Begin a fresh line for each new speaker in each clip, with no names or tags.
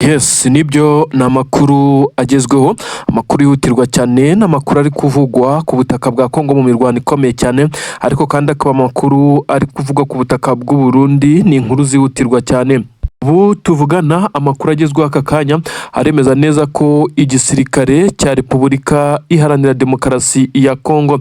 Yes, nibyo, ni amakuru agezweho, amakuru yihutirwa cyane, ni amakuru ari kuvugwa ku butaka bwa Kongo mu mirwano ikomeye cyane, ariko kandi akaba amakuru ari kuvugwa ku butaka bw'u Burundi, ni inkuru zihutirwa cyane. Ubu tuvugana, amakuru agezweho aka kanya aremeza neza ko igisirikare cya Repubulika Iharanira Demokarasi ya Kongo,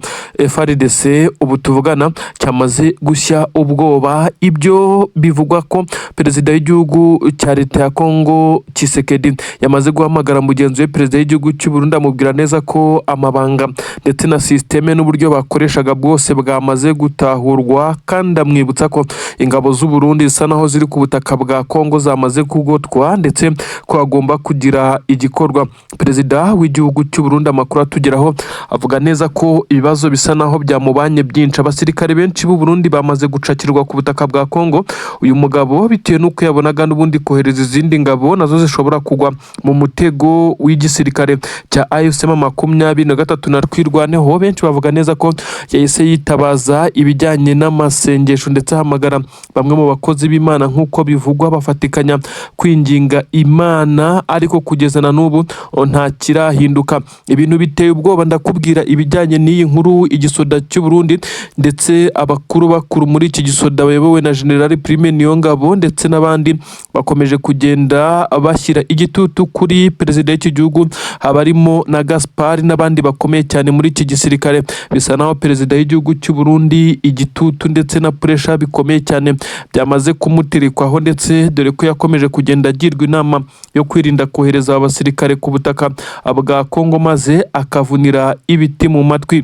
FARDC, ubu tuvugana cyamaze gushya ubwoba. Ibyo bivugwa ko perezida w'igihugu cya leta ya Kongo Tshisekedi yamaze guhamagara mugenzi we, perezida w'igihugu cy'u Burundi, amubwira neza ko amabanga ndetse na système n'uburyo bakoreshaga bwose bwamaze gutahurwa, kandi amwibutsa ko ingabo z'u Burundi zisa naho ziri ku butaka bwa Kongo zamaze kugotwa, ndetse ko hagomba kugira igikorwa. Perezida w'igihugu cy'u Burundi, amakuru atugeraho avuga neza ko ibibazo bisa naho byamubanye byinshi. Abasirikare benshi b'u Burundi bamaze gucakirwa ku butaka bwa Kongo. Uyu mugabo, bitewe n'uko yabonaga n'ubundi kohereza izindi ngabo nazo zishobora kugwa mu mutego w'igisirikare cya AFC M23 na Twirwaneho, benshi bavuga neza ko yahise yitabaza ibijyanye n'amasengesho, ndetse ahamagara bamwe mu bakozi b'Imana, nk'uko bivugwa, bafatikanya kwinginga Imana, ariko kugeza na n'ubu nta kirahinduka. Ibintu biteye ubwoba. Ndakubwira ibijyanye n'iyi nkuru. Igisoda cy'u Burundi ndetse abakuru bakuru muri iki gisoda bayobowe na General Prime Niyongabo ndetse n'abandi bakomeje kugenda bashyira igitutu kuri perezida w'iki gihugu, habarimo na Gaspard n'abandi bakomeye cyane muri iki gisirikare. Bisa naho perezida w'igihugu cy'u Burundi igitutu ndetse na pressure bikomeye cyane byamaze kumutirikwaho, ndetse dore ko yakomeje kugenda agirwa inama yo kwirinda kohereza aba basirikare ku butaka bwa Kongo, maze akavunira ibiti mu matwi.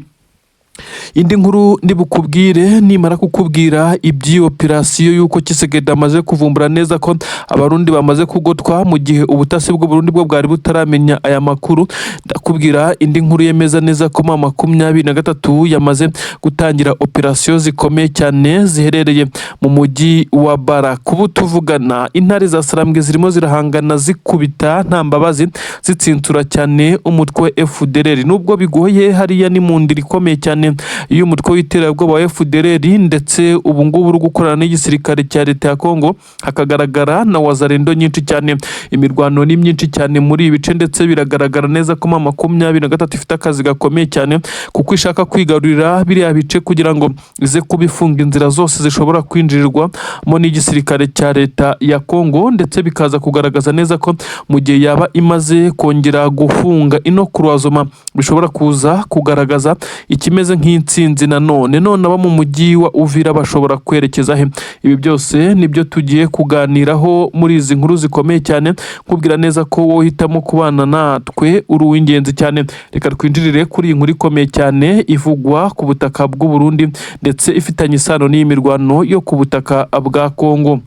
Indi nkuru ndibukubwire nimara kukubwira iby'iyi operasiyo y'uko Tshisekedi amaze kuvumbura neza ko Abarundi bamaze kugotwa, mu gihe ubutasi bw'u Burundi bwo bwari butaramenya aya makuru. Ndakubwira indi nkuru yemeza neza ko M23 yamaze gutangira operasiyo zikomeye cyane ziherereye mu mujyi wa Baraka. Ubu tuvugana, intare za Sarambwe zirimo zirahangana, zikubita nta mbabazi, zitsintura cyane umutwe wa FDLR. Nubwo bigoye, hariya ni mu ndiri ikomeye cyane y'umutwe w'iterabwoba wa FDLR, ndetse ubu ngubu uri gukorana n'igisirikare cya leta ya Kongo, hakagaragara na Wazalendo nyinshi cyane. Imirwano ni myinshi cyane muri ibi bice, ndetse biragaragara neza ko M23 ifite akazi gakomeye cyane, kuko ishaka kwigarurira biriya bice kugira ngo ize kubifunga inzira zose zishobora kwinjirirwamo n'igisirikare cya leta ya Kongo, ndetse bikaza kugaragaza neza ko mu gihe yaba imaze kongera gufunga ino cloisonnement, bishobora kuza kugaragaza ikimeze nk'intsinzi nanone. None abo mu mujyi wa Uvira bashobora kwerekeza he? Ibi byose nibyo tugiye kuganiraho muri izi nkuru zikomeye cyane, nkubwira neza ko wowe uhitamo kubana natwe uri uw'ingenzi cyane. Reka twinjirire kuri iyi nkuru ikomeye cyane ivugwa ku butaka bw'u Burundi, ndetse ifitanye isano n'iyi mirwano yo ku butaka bwa Kongo.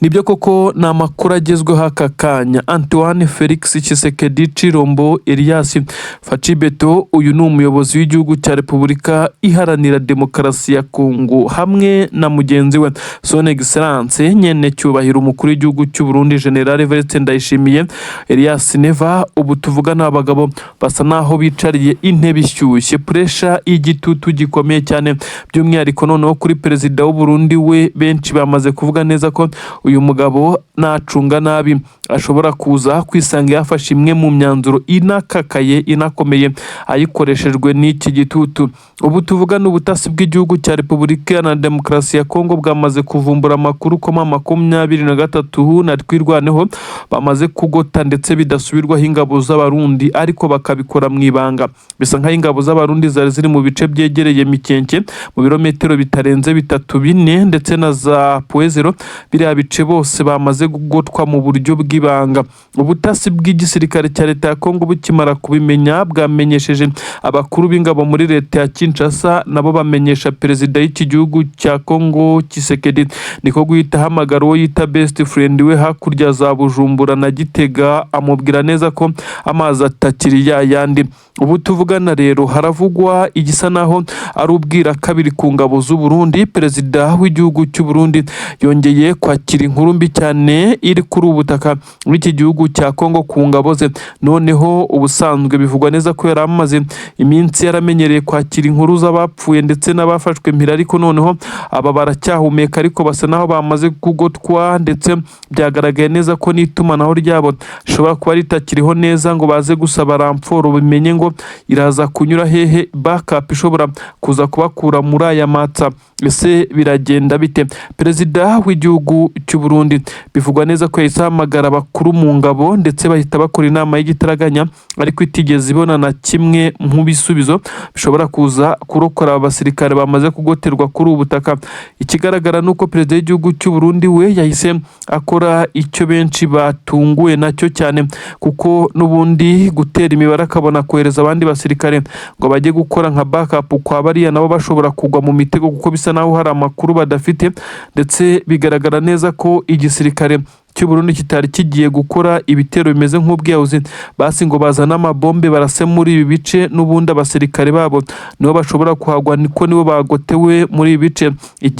Nibyo koko, ni amakuru agezweho aka kanya. Antoine Felix Tshisekedi Tshilombo Elias Fatshi Béton, uyu ni umuyobozi w'igihugu cya Repubulika Iharanira Demokarasi ya Kongo, hamwe na mugenzi we, Son Excellence, nyene cyubahiro umukuru w'igihugu cy'u Burundi, General Evariste Ndayishimiye Elias Neva, ubu tuvugana abagabo basa naho bicariye intebe ishyushye, pressure y'igitutu gikomeye cyane, by'umwihariko noneho kuri perezida w'u Burundi. We benshi bamaze kuvuga neza ko uyu mugabo nacunga nabi ashobora kuza kwisanga yafashe imwe mu myanzuro inakakaye, inakomeye, ayikoreshejwe n'iki gitutu. Ubu tuvugana, ubutasi bw'igihugu cya Repubulika Iharanira Demokarasi ya Kongo bwamaze kuvumbura amakuru ko M23 na Twirwaneho bamaze kugota ndetse bidasubirwaho ingabo z'Abarundi, ariko bakabikora mu ibanga. Bisa nk'aho ingabo z'Abarundi zari ziri mu bice byegereye Mikenke, mu birometero bitarenze bitatu, bine, ndetse na za Point Zéro. Biriya bice bose bamaze kugotwa mu buryo bw'ibanga. Ubutasi bw'igisirikare cya leta ya Kongo bukimara kubimenya, bwamenyesheje abakuru b'ingabo muri leta ya Kinshasa, nabo bamenyesha perezida w'iki gihugu cya Kongo Tshisekedi. Niko guhita ahamagara uwo yita best friend we hakurya za Bujumbura na Gitega, amubwira neza ko amazi atakiri ya yandi. Ubu tuvugana rero haravugwa igisa naho ari ubwira kabiri ku ngabo z'u Burundi. Perezida w'igihugu cy'u Burundi yongeye kwakira inkuru mbi cyane iri kuri ubu butaka bw'iki gihugu cya Kongo ku ngabo ze. Noneho ubusanzwe bivugwa neza ko yari amaze iminsi yaramenyereye kwakira inkuru z'abapfuye ndetse n'abafashwe mpiri, ariko noneho aba baracyahumeka, ariko basa naho bamaze kugotwa, ndetse byagaragaye neza ko n'itumanaho ryabo rishobora kuba ritakiriho neza, ngo baze gusaba renfort bimenye ngo iraza kunyura hehe, backup ishobora kuza kubakura muri aya matsa. Ese biragenda bite? Perezida w'igihugu cy'u Burundi bivugwa neza ko yahise ahamagara abakuru mu ngabo, ndetse bahita bakora inama y'igitaraganya, ariko itigeze ibona na kimwe mu bisubizo bishobora kuza kurokora aba basirikare bamaze kugoterwa kuri ubu butaka. Ikigaragara ni uko perezida w'igihugu cy'u Burundi we yahise akora icyo benshi batunguwe nacyo cyane, kuko n'ubundi gutera imibare akabona kohereza abandi basirikare ngo bajye gukora nka backup kwa bariya, nabo bashobora kugwa mu mitego, kuko bisa naho hari amakuru badafite. Ndetse bigaragara neza ko igisirikare cy'u Burundi kitari kigiye gukora ibitero bimeze nk'ubwiyahuzi, basi ngo bazane amabombe barase muri ibi bice. N'ubundi abasirikare babo nibo bashobora kuhagwa, niko nibo bagotewe muri ibi bice.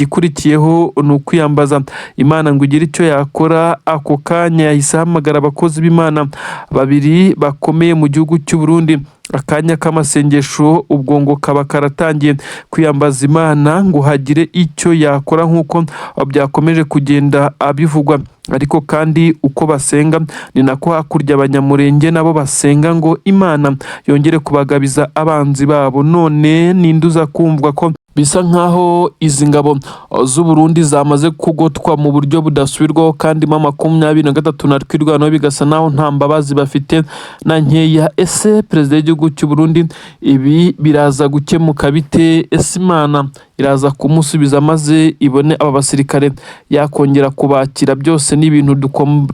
Igikurikiyeho ni ukwiyambaza Imana ngo igire icyo yakora. Ako kanya yahise ahamagara abakozi b'Imana babiri bakomeye mu gihugu cy'u Burundi. Akanya k'amasengesho ubwo ngo kaba karatangiye, kwiyambaza Imana ngo hagire icyo yakora, nk'uko byakomeje kugenda abivugwa. Ariko kandi uko basenga ni nako hakurya Abanyamurenge nabo basenga ngo Imana yongere kubagabiza abanzi babo. None ninduza kumvwa ko bisa nkaho izi ngabo z'u Burundi zamaze kugotwa mu buryo budasubirwaho, kandi M23 na Twirwaneho bigasa naho nta mbabazi bafite na nkeya. Ese perezida w'igihugu cy'u Burundi ibi biraza gukemuka bite? Ese Imana iraza kumusubiza maze ibone aba basirikare yakongera kubakira? Byose ni ibintu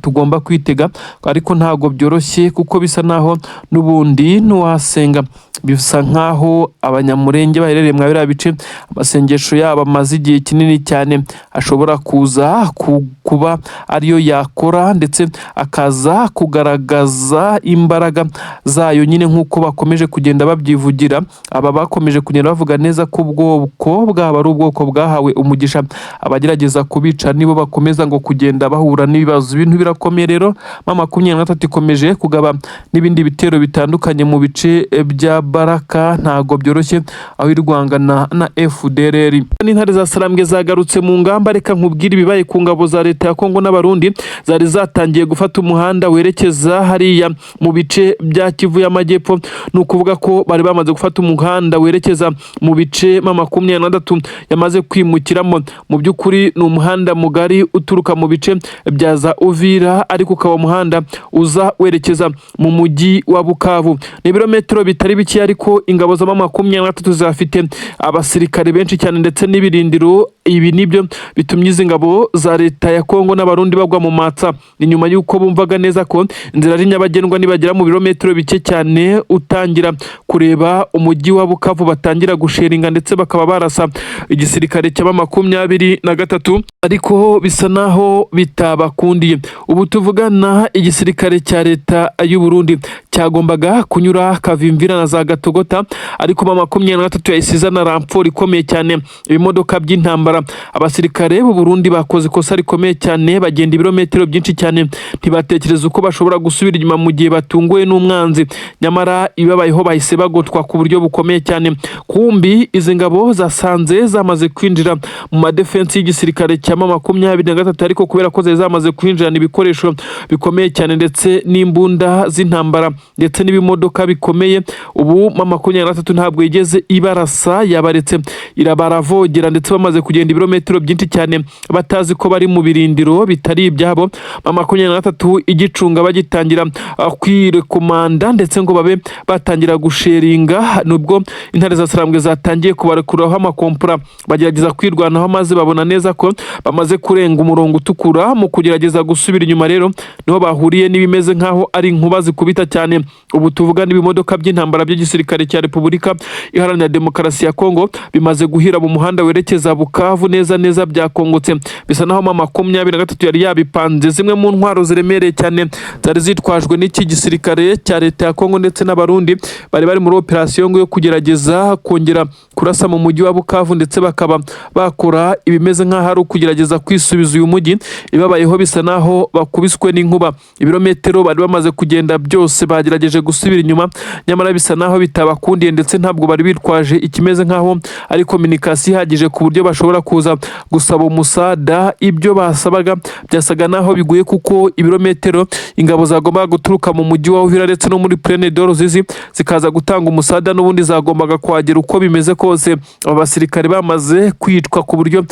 tugomba kwitega, ariko ntabwo byoroshye, kuko bisa naho n'ubundi ntiwasenga, bisa nkaho Abanyamurenge baherereye mwa biriya bice amasengesho yabo amaze igihe kinini cyane ashobora kuza kuba ariyo yakora, ndetse akaza kugaragaza imbaraga zayo nyine nk'uko bakomeje kugenda babyivugira. Aba bakomeje kugenda bavuga neza ko ubwoko bwabo ari ubwoko bwahawe umugisha, abagerageza kubica nibo bakomeza ngo kugenda bahura n'ibibazo. Ibintu birakomeye rero. M23 ikomeje kugaba n'ibindi bitero bitandukanye mu bice bya Baraka. Ntago byoroshye aho irwangana na FDLR. N'intare za Sarambwe zagarutse mu ngamba. Reka nkubwire ibibaye ku ngabo za leta ya Kongo n'Abarundi zari zatangiye gufata umuhanda werekeza hariya mu bice bya Kivu y'Amajyepfo. Ni ukuvuga ko bari bamaze gufata umuhanda werekeza mu bice M23 yamaze kwimukiramo. Mu by'ukuri ni umuhanda mugari uturuka mu bice bya za Uvira, ariko ukaba umuhanda uza werekeza mu mujyi wa Bukavu. Ni ibirometero bitari bike, ariko ingabo za M23 zafite abasirikare benshi cyane ndetse n'ibirindiro. Ibi nibyo bitumye izi ngabo za leta ya Kongo n'Abarundi bagwa mu matsa. Ni nyuma y'uko bumvaga neza ko inzira ari nyabagendwa, nibagera mu birometero bike cyane utangira kureba umujyi wa Bukavu batangira gusheringa, ndetse bakaba barasa igisirikare cya M23, ariko bisa naho bitabakundiye. Ubu tuvugana igisirikare cya leta y'u Burundi cyagombaga kunyura Kavimvira na za Gatogota, ariko M23 yahise izana renfort ikomeye cyane, ibimodoka by'intambara. Abasirikare b'u Burundi bakoze ikosa rikomeye cyane, bagenda ibirometero byinshi cyane, ntibatekereza uko bashobora gusubira inyuma mu gihe batunguwe n'umwanzi. Nyamara ibibabayeho, bahise bagotwa ku buryo bukomeye cyane. Kumbi izi ngabo zasanze zamaze kwinjira mu madefensi y'igisirikare cya M23, ariko kubera ko zari zamaze kwinjirana ibikoresho bikomeye cyane ndetse n'imbunda z'intambara ndetse n'ibimodoka bikomeye, ubu M23 ntabwo yigeze ibarasa, yabaretse irabaravogera, ndetse bamaze kugenda ibirometero byinshi cyane batazi ko bari mu birindiro bitari ibyabo. M23 igicunga bagitangira kwirekomanda ndetse ngo babe batangira gusheringa, nubwo intare za Sarambwe zatangiye kubarekuraho amakompora, bagerageza kwirwanaho, maze babona neza ko bamaze kurenga umurongo utukura. Mu kugerageza gusubira inyuma rero niho bahuriye n'ibimeze nk'aho ari inkuba zikubita cyane. cyane. Ubu tuvugana, ibimodoka by'intambara by'igisirikare cya Repubulika Iharanira Demokarasi ya Kongo bimaze guhira mu muhanda werekeza Bukavu neza neza, byakongotse. Bisa naho M23 yari yabipanze. Zimwe mu ntwaro ziremereye cyane zari zitwajwe n'iki gisirikare cya leta ya Kongo ndetse n'Abarundi bari bari muri operasiyo yo kugerageza kongera kurasa mu mujyi wa Bukavu, ndetse bakaba bakora ibimeze nk'aho ari ukugerageza kwisubiza uyu mujyi, ibabayeho bisa naho bakubiswe n'inkuba. Ibirometero bari bamaze kugenda byose bagerageje gusubira inyuma, nyamara bisa naho bitabakundiye, ndetse ntabwo bari bitwaje ikimeze nk'aho ari communication ihagije ku buryo bashobora kuza gusaba umusada. Ibyo basabaga byasaga naho biguye, kuko ibirometero ingabo zagombaga guturuka mu mujyi wa Uvira ndetse no muri Plaine de Ruzizi zikaza gutanga umusada, n'ubundi zagombaga kuhagera uko bimeze kose aba basirikare bamaze kwicwa, ku buryo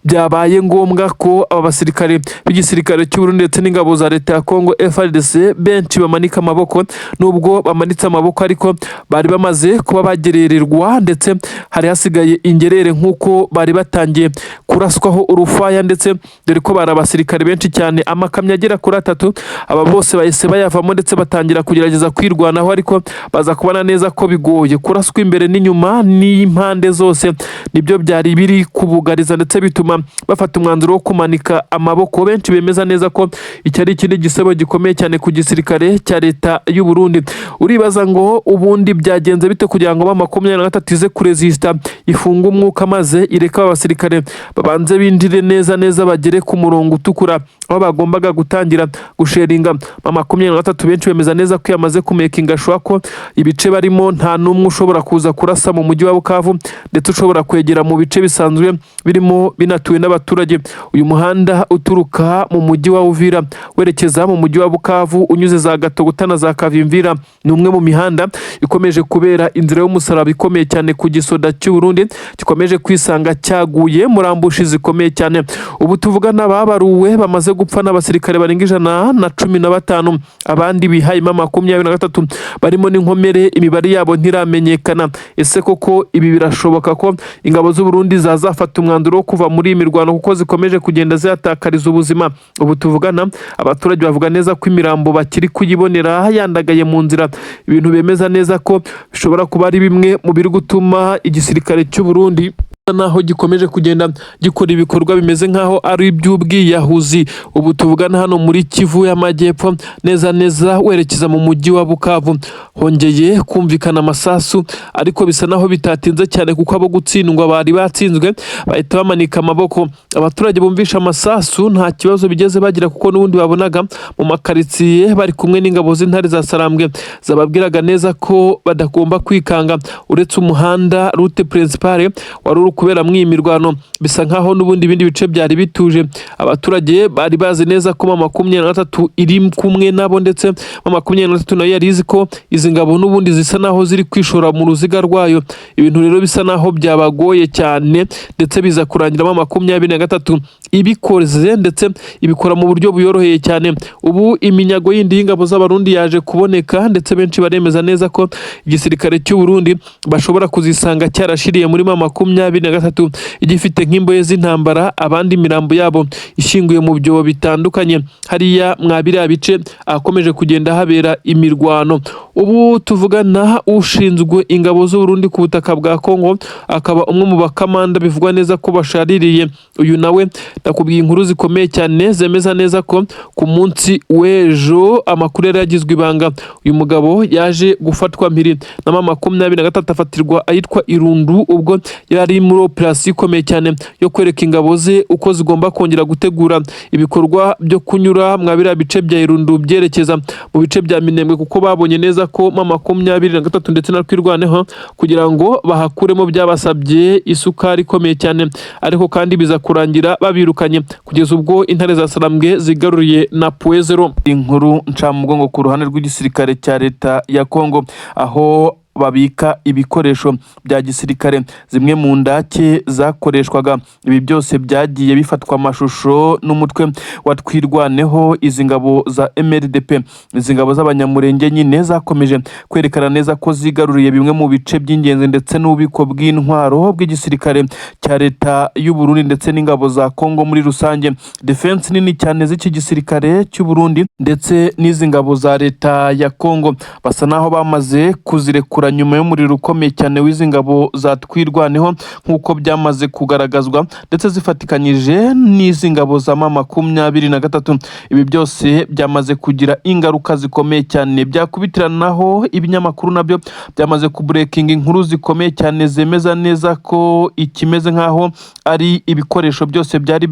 byabaye ngombwa ko aba basirikare b'igisirikare cy'u Burundi ndetse n'ingabo za leta ya Kongo FARDC benshi bamanika amaboko. Nubwo bamanitse amaboko ariko, bari bamaze kuba bagerererwa, ndetse hari hasigaye ingerere nk'uko bari batangiye kuraswaho urufaya, ndetse dore ko bari abasirikare benshi cyane. Amakamyo agera kuri atatu, aba bose bahise bayavamo ndetse batangira kugerageza kwirwanaho, ariko baza kubona neza ko bigoye. Kuraswa imbere n'inyuma n'impande zose nibyo byari biri kubugariza, ndetse bituma bafata umwanzuro wo kumanika amaboko. Benshi bemeza neza ko iki ari ikindi gisebo gikomeye cyane ku gisirikare cya leta y'u Burundi. Uribaza ngo ubundi byagenze bite kugira ngo M23 ize kurezisita, ifunge umwuka, maze ireke aba basirikare babanze binjire neza neza, bagere ku murongo utukura aho bagombaga gutangira gusheringa? M23 benshi bemeza neza ko yamaze kumakinga sure ko ibice barimo nta n'umwe ushobora kuza kurasa mu mujyi wa Bukavu, ndetse ushobora kwegera mu bice bisanzwe birimo binatuwe n'abaturage. Uyu muhanda uturuka mu mujyi wa Uvira werekeza mu mujyi wa Bukavu, unyuze za Gatogota na za Kavimvira, ni umwe mu mihanda ikomeje kubera inzira y'umusaraba ikomeye cyane ku gisoda cy'u Burundi gikomeje kwisanga cyaguye muri ambush zikomeye cyane. Ubu tuvugana, babaruwe bamaze gupfa n'abasirikare barenga 115, abandi bihaye M23 barimo n'inkomere, imibare yabo ntiramenyekana. Ese koko ibi birashoboka ko ingabo z'u Burundi zazafata umwanzuro wo kuva muri iyi mirwano, kuko zikomeje kugenda zihatakariza ubuzima? Ubu tuvugana, abaturage bavuga neza ko imirambo bakiri kuyibonera yandagaye mu nzira, ibintu bemeza neza ko bishobora kuba ari bimwe mu biri gutuma igisirikare cy'u Burundi naho gikomeje kugenda gikora ibikorwa bimeze nk'aho ari iby'ubwiyahuzi. Ubu tuvugana, hano muri Kivu y'Amajyepfo neza neza werekeza mu mujyi wa Bukavu, hongeye kumvikana amasasu, ariko bisa naho bitatinze cyane, kuko abo gutsindwa bari batsinzwe bahita bamanika amaboko. Abaturage bumvisha amasasu nta kibazo bigeze bagira, kuko n'ubundi babonaga mu makaritsiye bari kumwe n'ingabo z'intare za Sarambwe zababwiraga neza ko badagomba kwikanga. Uretse umuhanda route principale wari uri kuberamo iyi mirwano, bisa nkaho n'ubundi ibindi bice byari bituje. Abaturage bari bazi neza ko M23 iri kumwe nabo, ndetse M23 nayo yari izi ko izi ngabo n'ubundi zisa naho ziri kwishora mu ruziga rwayo. Ibintu rero bisa naho byabagoye cyane, ndetse biza kurangira M23 ibikoze, ndetse ibikora mu buryo buyoroheye cyane. Ubu iminyago yindi y'ingabo z'Abarundi yaje kuboneka, ndetse benshi baremeza neza ko igisirikare cy'u Burundi bashobora kuzisanga cyarashiriye muri M23, igifite nk'imbohe z'intambara, abandi imirambo yabo ishyinguye mu byobo bitandukanye hariya mwa biriya bice ahakomeje kugenda habera imirwano. Ubu tuvugana, ushinzwe ingabo z'u Burundi ku butaka bwa Kongo, akaba umwe mu bakamanda bivugwa neza ko bashaririye, uyu nawe ndakubwiye inkuru zikomeye cyane zemeza neza ko ku munsi w'ejo, amakuru yari yagizwe ibanga, uyu mugabo yaje gufatwa mpiri na M23, afatirwa ahitwa Irundu, ubwo yari muri operasiyo ikomeye cyane yo kwereka ingabo ze uko zigomba kongera gutegura ibikorwa byo kunyura mwa biriya bice bya Irundu byerekeza mu bice bya Minembwe, kuko babonye neza ko M23 ndetse na Twirwaneho kugira ngo bahakuremo byabasabye isukari ikomeye cyane, ariko kandi biza kurangira babirukanye kugeza ubwo intare za Sarambwe zigaruriye na Point Zéro. Inkuru ncamugongo ku ruhande rw'igisirikare cya leta ya Kongo aho babika ibikoresho bya gisirikare, zimwe mu ndake zakoreshwaga. Ibi byose byagiye bifatwa amashusho n'umutwe wa Twirwaneho. Izi ngabo za MRDP, izi ngabo z'Abanyamurenge nyine, zakomeje kwerekana neza ko zigaruriye bimwe mu bice by'ingenzi ndetse n'ububiko bw'intwaro bw'igisirikare cya leta y'u Burundi ndetse n'ingabo za Kongo muri rusange. Defense nini cyane z'iki gisirikare cy'u Burundi ndetse n'izi ngabo za leta ya Kongo basa naho bamaze kuzirekura nyuma y'umuriro ukomeye cyane w'izi ngabo za Twirwaneho, nk'uko byamaze kugaragazwa, ndetse zifatikanyije n'izi ngabo za M23. Ibi byose byamaze kugira ingaruka zikomeye cyane. Byakubitiranaho ibinyamakuru nabyo byamaze kubreakinga inkuru zikomeye cyane zemeza neza ko ikimeze nk'aho ari ibikoresho byose byari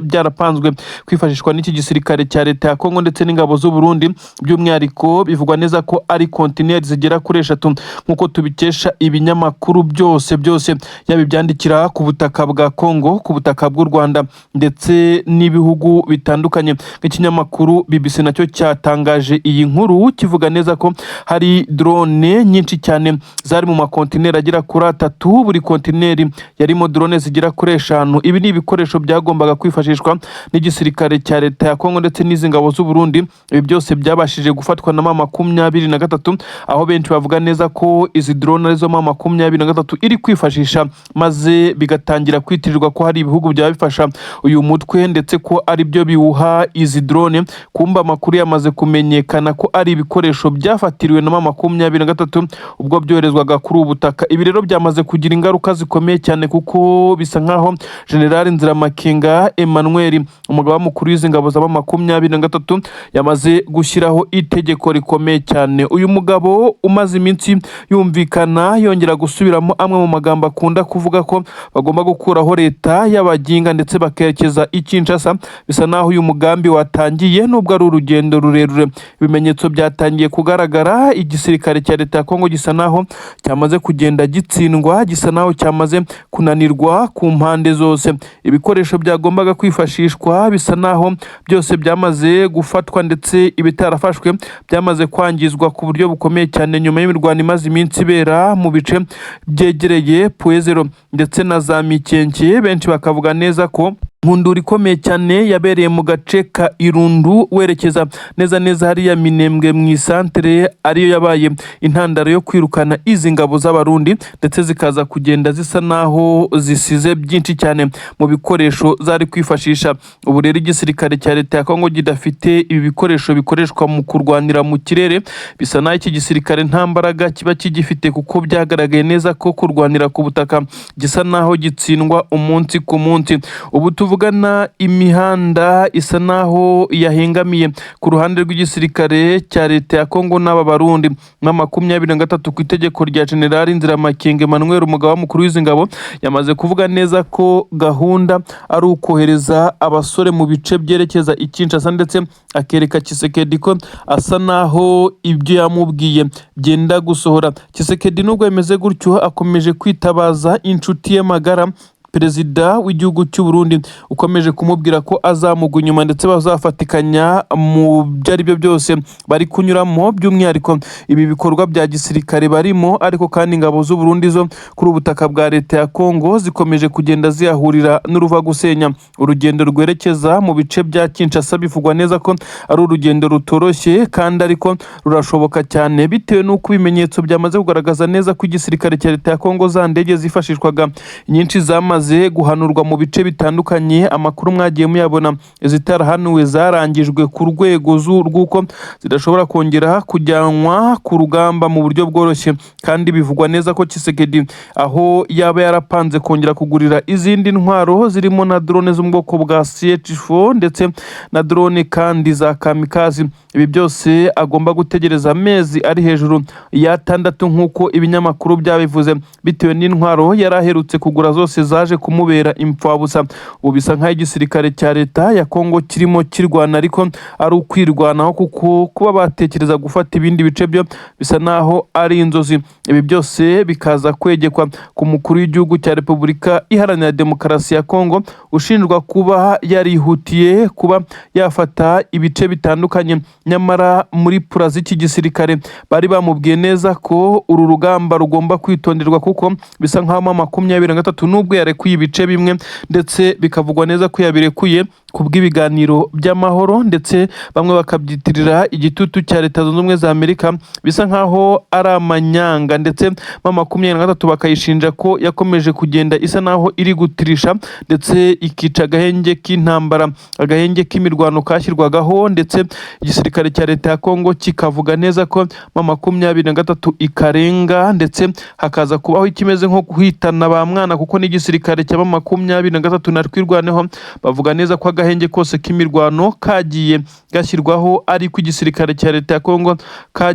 byarapanzwe kwifashishwa n'iki gisirikare cya leta ya Kongo ndetse n'ingabo z'u Burundi. By'umwihariko bivugwa neza ko ari kontineri zigera kuri 3, nk'uko tubikesha ibinyamakuru byose byose, yaba ibyandikira ku butaka bwa Kongo, ku butaka bw'u Rwanda ndetse n'ibihugu bitandukanye. Nk'ikinyamakuru BBC nacyo cyatangaje iyi nkuru, kivuga neza ko hari drone nyinshi cyane zari mu makontineri agera kuri 3, buri kontineri yarimo drone zigera kuri 5. Ibi ni ibikoresho byagombaga kwifashishwa n'igisirikare cya leta ya Kongo ndetse n'izi ngabo z'u Burundi. Ibi byose byabashije gufatwa na M23, aho benshi bavuga neza ko izi drone arizo M23 iri kwifashisha, maze bigatangira kwitirirwa ko hari ibihugu byaba bifasha uyu mutwe ndetse ko ari byo biwuha izi drone. Kumba amakuru yamaze kumenyekana ko ari ibikoresho byafatiriwe na M23 ubwo byoherezwaga kuri ubu butaka. Ibi rero byamaze kugira ingaruka zikomeye cyane, kuko bisa nkaho General Nziramakenga Emmanuel, umugaba mukuru w'izi ngabo za M23, yamaze gushyiraho itegeko rikomeye cyane. Uyu mugabo umaze iminsi yumvikana yongera gusubiramo amwe mu magambo akunda kuvuga ko bagomba gukuraho leta y'abaginga ndetse bakerekeza i Kinshasa, bisa naho uyu mugambi watangiye, nubwo ari urugendo rurerure. Ibimenyetso byatangiye kugaragara. Igisirikare cya leta ya Kongo gisa naho cyamaze kugenda gitsindwa, gisa naho cyamaze kunanirwa ku mpande zose. Ibikoresho byagombaga kwifashishwa bisa naho byose byamaze gufatwa, ndetse ibitarafashwe byamaze kwangizwa ku buryo bukomeye cyane, nyuma y'imirwano imaze iminsi ibera mu bice byegereye Pwezero ndetse na za Mikenke. Benshi bakavuga neza ko nkundura ikomeye cyane yabereye mu gace ka Irundu, werekeza neza neza hariya Minembwe mu isantere, ariyo yabaye intandaro yo kwirukana izi ngabo z'Abarundi, ndetse zikaza kugenda zisa naho zisize byinshi cyane mu bikoresho zari kwifashisha. Ubu rero igisirikare cya leta ya Kongo kidafite ibi bikoresho bikoreshwa mu kurwanira mu kirere, bisa naho iki gisirikare nta mbaraga kiba kigifite, kuko byagaragaye neza ko kurwanira ku butaka gisa naho gitsindwa umunsi ku munsi. Ubu tuvugana imihanda isa naho yahengamiye ku ruhande rw'igisirikare cya leta ya Kongo n'aba Barundi M23. Ku itegeko rya General Nziramakenga Emmanuel, umugaba mukuru w'izi ngabo, yamaze kuvuga neza ko gahunda ari ukohereza abasore mu bice byerekeza i Kinshasa, ndetse akereka Tshisekedi ko asa naho ibyo yamubwiye byenda gusohora. Tshisekedi, nubwo bimeze gutyo, akomeje kwitabaza inshuti ye magara, perezida w'igihugu cy'u Burundi, ukomeje kumubwira ko azamugwa inyuma ndetse bazafatikanya mu byo ari byo byose bari kunyuramo, by'umwihariko ibi bikorwa bya gisirikare barimo. Ariko kandi ingabo z'u Burundi zo kuri ubu butaka bwa leta ya Kongo zikomeje kugenda ziyahurira n'uruva gusenya. Urugendo rwerekeza mu bice bya Kinshasa bivugwa neza ko ari urugendo rutoroshye kandi ariko rurashoboka cyane, bitewe n'uko ibimenyetso byamaze kugaragaza neza ko igisirikare cya leta ya Kongo, za ndege zifashishwaga nyinshi zamaze guhanurwa mu bice bitandukanye. Amakuru mwagiye muyabona, izitarahanuwe zarangijwe ku rwego rw'uko zidashobora kongera kujyanwa ku rugamba mu buryo bworoshye. Kandi bivugwa neza ko Tshisekedi aho yaba yarapanze kongera kugurira izindi ntwaro zirimo na drone zo mu bwoko bwa CH4 ndetse na drone kandi za kamikazi. Ibi byose agomba gutegereza amezi ari hejuru y'atandatu, nk'uko ibinyamakuru byabivuze, bitewe n'intwaro yari aherutse kugura zose zaje zaje kumubera impfabusa. Ubu bisa nk'aho igisirikare cya leta ya Kongo kirimo kirwana, ariko ari ukwirwanaho, kuko kuba batekereza gufata ibindi bice byo bisa naho ari inzozi. Ibi byose bikaza kwegekwa ku mukuru w'igihugu cya Repubulika Iharanira Demokarasi ya Kongo, ushinjwa kuba yarihutiye kuba yafata ibice bitandukanye, nyamara muri plan z'iki gisirikare bari bamubwiye neza ko uru rugamba rugomba kwitonderwa, kuko bisa nk'aho M23, nubwo yarekuye ibice bimwe, ndetse bikavugwa neza ko yabirekuye ku bw'ibiganiro by'amahoro, ndetse bamwe bakabyitirira igitutu cya Leta Zunze Ubumwe za Amerika, bisa nk'aho ari amanyanga. Ndetse M23 bakayishinja ko yakomeje kugenda isa naho iri gutirisha, ndetse ikica agahenge k'intambara, agahenge k'imirwano kashyirwagaho. Ndetse igisirikare cya leta ya Kongo kikavuga neza ko M23 ikarenga, ndetse hakaza kubaho ikimeze nko guhitana ba mwana, kuko n'igisirikare cya M23 na Twirwaneho bavuga neza ko agahenge kose k'imirwano kagiye gashyirwaho, ariko igisirikare cya leta ya Kongo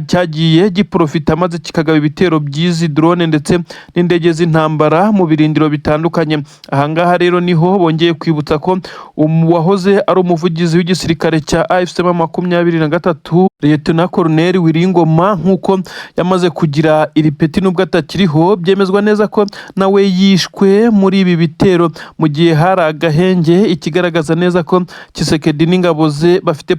cyagiye giprofita maze kikagaba ibitero by'izi drone ndetse n'indege z'intambara mu birindiro bitandukanye. Ahangaha rero niho bongeye kwibutsa ko uwahoze ari umuvugizi w'igisirikare cya AFC M23, Lieutenant Colonel Willy Ngoma, nk'uko yamaze kugira iri peti nubwo atakiriho, byemezwa neza ko nawe yishwe muri ibi bitero mu gihe hari agahenge. Ikigaragaza neza ko Tshisekedi n'ingabo ze bafite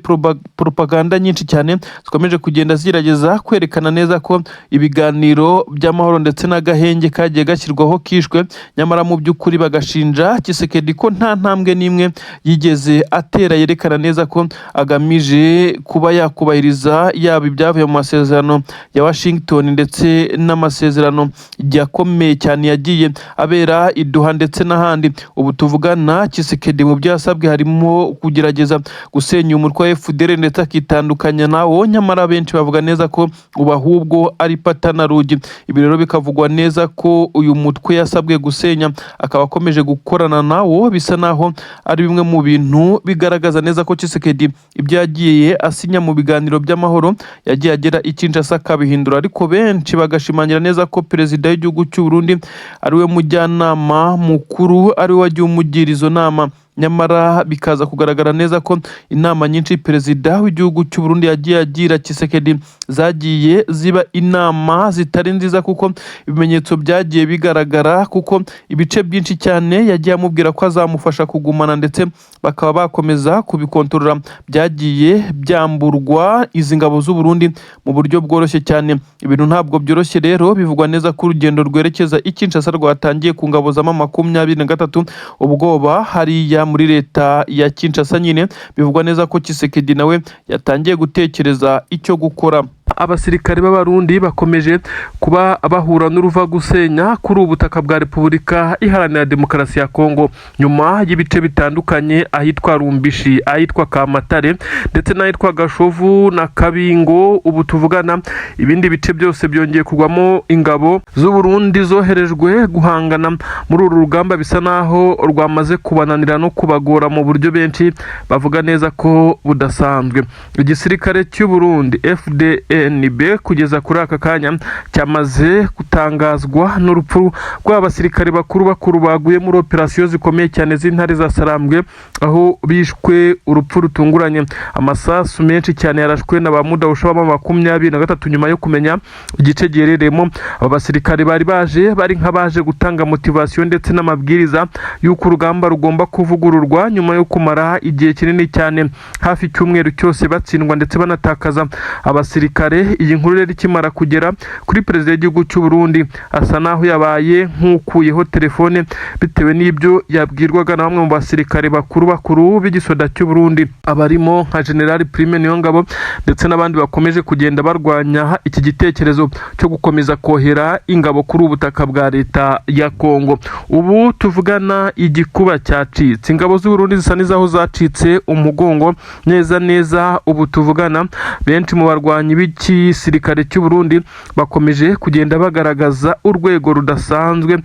propaganda nyinshi cyane zikomeje kugenda zigerageza kwerekana neza ko ibiganiro by'amahoro ndetse n'agahenge kagiye gashyirwaho kishwe, nyamara mu by'ukuri bagashinja Tshisekedi ko nta ntambwe n'imwe yigeze atera yerekana neza ko agamije kuba yakubahiriza yaba ibyavuye mu masezerano ya Washington ndetse n'amasezerano yakomeye cyane yagiye abera i Doha ndetse n'ahandi. Ubu tuvugana, Tshisekedi mu byo yasabwe harimo kugerageza gusenya umutwe wa FDLR ndetse akitandukanya nawo, nyamara benshi bavuga neza ko ubu ahubwo ari pata na rugi. Ibi rero bikavugwa neza ko uyu mutwe yasabwe gusenya akaba akomeje gukorana nawo, bisa naho ari bimwe mu bintu bigaragaza neza ko Tshisekedi ibyo yagiye asinya mu biganiro by'amahoro yagiye agera i Kinshasa akabihindura. Ariko benshi bagashimangira neza ko perezida w'igihugu cy'u Burundi ariwe mujyanama mukuru, ariwe wagiye umugira izo nama, nyamara bikaza kugaragara neza ko inama nyinshi perezida w'igihugu cy'u Burundi yagiye agira Tshisekedi zagiye ziba inama zitari nziza, kuko ibimenyetso byagiye bigaragara, kuko ibice byinshi cyane yagiye amubwira ko azamufasha kugumana ndetse bakaba bakomeza kubikontorora byagiye byamburwa izi ngabo z'u Burundi mu buryo bworoshye cyane. Ibintu ntabwo byoroshye rero. Bivugwa neza ko urugendo rwerekeza i Kinshasa rwatangiye ku ngabo za M23. Ubwoba hariya muri leta ya Kinshasa nyine, bivugwa neza ko Tshisekedi nawe yatangiye gutekereza icyo gukora. Abasirikare b'Abarundi bakomeje kuba bahura n'uruva gusenya kuri ubu butaka bwa Repubulika Iharanira Demokarasi ya Kongo, nyuma y'ibice bitandukanye, ahitwa Rumbishi, ahitwa Kamatare ndetse n'ahitwa Gashovu na Kabingo. Ubu tuvugana, ibindi bice byose byongeye kugwamo ingabo z'u Burundi zoherejwe guhangana muri uru rugamba, bisa naho rwamaze kubananira no kubagora mu buryo benshi bavuga neza ko budasanzwe. Igisirikare cy'u Burundi FDNB kugeza kuri aka kanya cyamaze gutangazwa n'urupfu rw'abasirikare bakuru bakuru baguye muri operasiyo zikomeye cyane z'intare za Sarambwe, aho bishwe urupfu rutunguranye. Amasasu menshi cyane yarashwe na ba mudahusha ba 23 nyuma yo kumenya igice giherereyemo aba basirikare bari baje, bari nk'abaje gutanga motivation ndetse n'amabwiriza y'uko urugamba rugomba kuvugururwa, nyuma yo kumara igihe kinini cyane, hafi icyumweru cyose, batsindwa ndetse banatakaza abasirikare. Iyi nkuru rero ikimara kugera kuri perezida w'igihugu cy'u Burundi, asa naho yabaye nk'ukuyeho telefone bitewe n'ibyo yabwirwaga na bamwe mu basirikare bakuru bakuru b'igisoda cy'u Burundi, abarimo nka General Prime Niyongabo ndetse n'abandi bakomeje kugenda barwanya iki gitekerezo cyo gukomeza kohera ingabo kuri ubu butaka bwa leta ya Kongo. Ubu tuvugana, igikuba cyacitse, ingabo z'u Burundi zisa n'izaho zacitse umugongo neza neza. Ubu tuvugana, benshi mu barwanyi b'iki b'igisirikare cy'u Burundi bakomeje kugenda bagaragaza urwego rudasanzwe,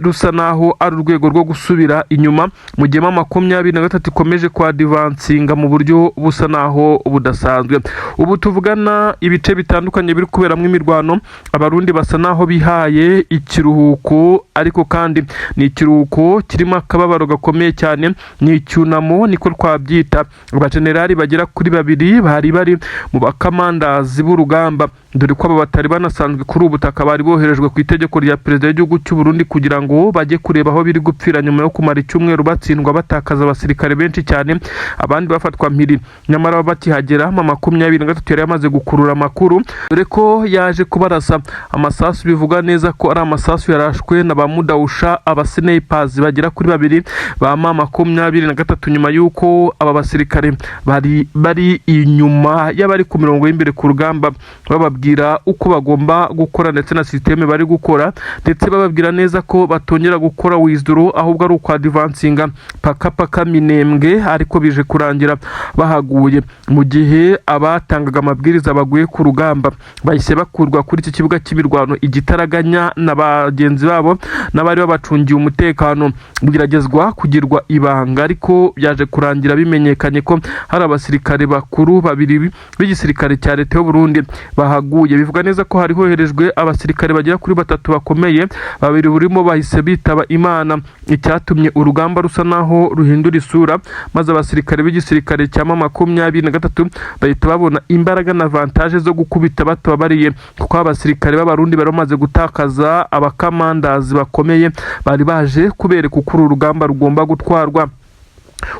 rusa naho ari urwego rwo gusubira inyuma, mu gihe M23 ikomeje kwadvancinga mu buryo busa naho budasanzwe. Ubu tuvugana, ibice bitandukanye biri kuberamo imirwano, Abarundi basa naho bihaye ikiruhuko, ariko kandi ni ikiruhuko kirimo akababaro gakomeye cyane, ni icyunamo niko twabyita. Abajenerali bagera kuri babiri bari bari mu bakamandazi b'urugamba, dore ko aba batari banasanzwe kuri ubu butaka, bari boherejwe ku itegeko rya perezida w'igihugu cy'u Burundi kugira ngo bajye kureba aho biri gupfira, nyuma yo kumara icyumweru batsindwa, batakaza abasirikare benshi cyane, abandi bafatwa mpiri. Nyamara bakihagera, M23 yari yamaze gukurura amakuru, dore ko yaje kubarasa amasasu, bivuga neza ko ari amasasu yarashwe na ba mudawusha, abasnipazi bagera kuri babiri ba M23, nyuma y'uko aba basirikare bari bari inyuma y'abari ku mirongo y'imbere ku rugamba, bababwira uko bagomba gukora ndetse na système bari gukora, ndetse bababwira neza ko batongera gukora withdraw, ahubwo ari ukwadvancinga paka paka Minembwe. Ariko bije kurangira bahaguye, mu gihe abatangaga amabwiriza baguye ku rugamba. Bahise bakurwa kuri iki kibuga cy'imirwano igitaraganya na bagenzi babo n'abari babacungiye umutekano, bigeragezwa kugirwa ibanga, ariko byaje kurangira bimenyekanye ko hari abasirikare bakuru babiri b'igisirikare cya leta y'u Burundi bahaguye. Bivuga neza ko hari hoherejwe abasirikare bagera kuri batatu bakomeye, babiri burimo bahise bitaba Imana, icyatumye urugamba rusa naho ruhindura isura, maze abasirikare b'igisirikare cya M23 bahita babona imbaraga na avantage zo gukubita batababariye, kuko abasirikare b'Abarundi bari bamaze gutakaza abakamandazi bakomeye bari baje kubereka uko uru rugamba rugomba gutwarwa.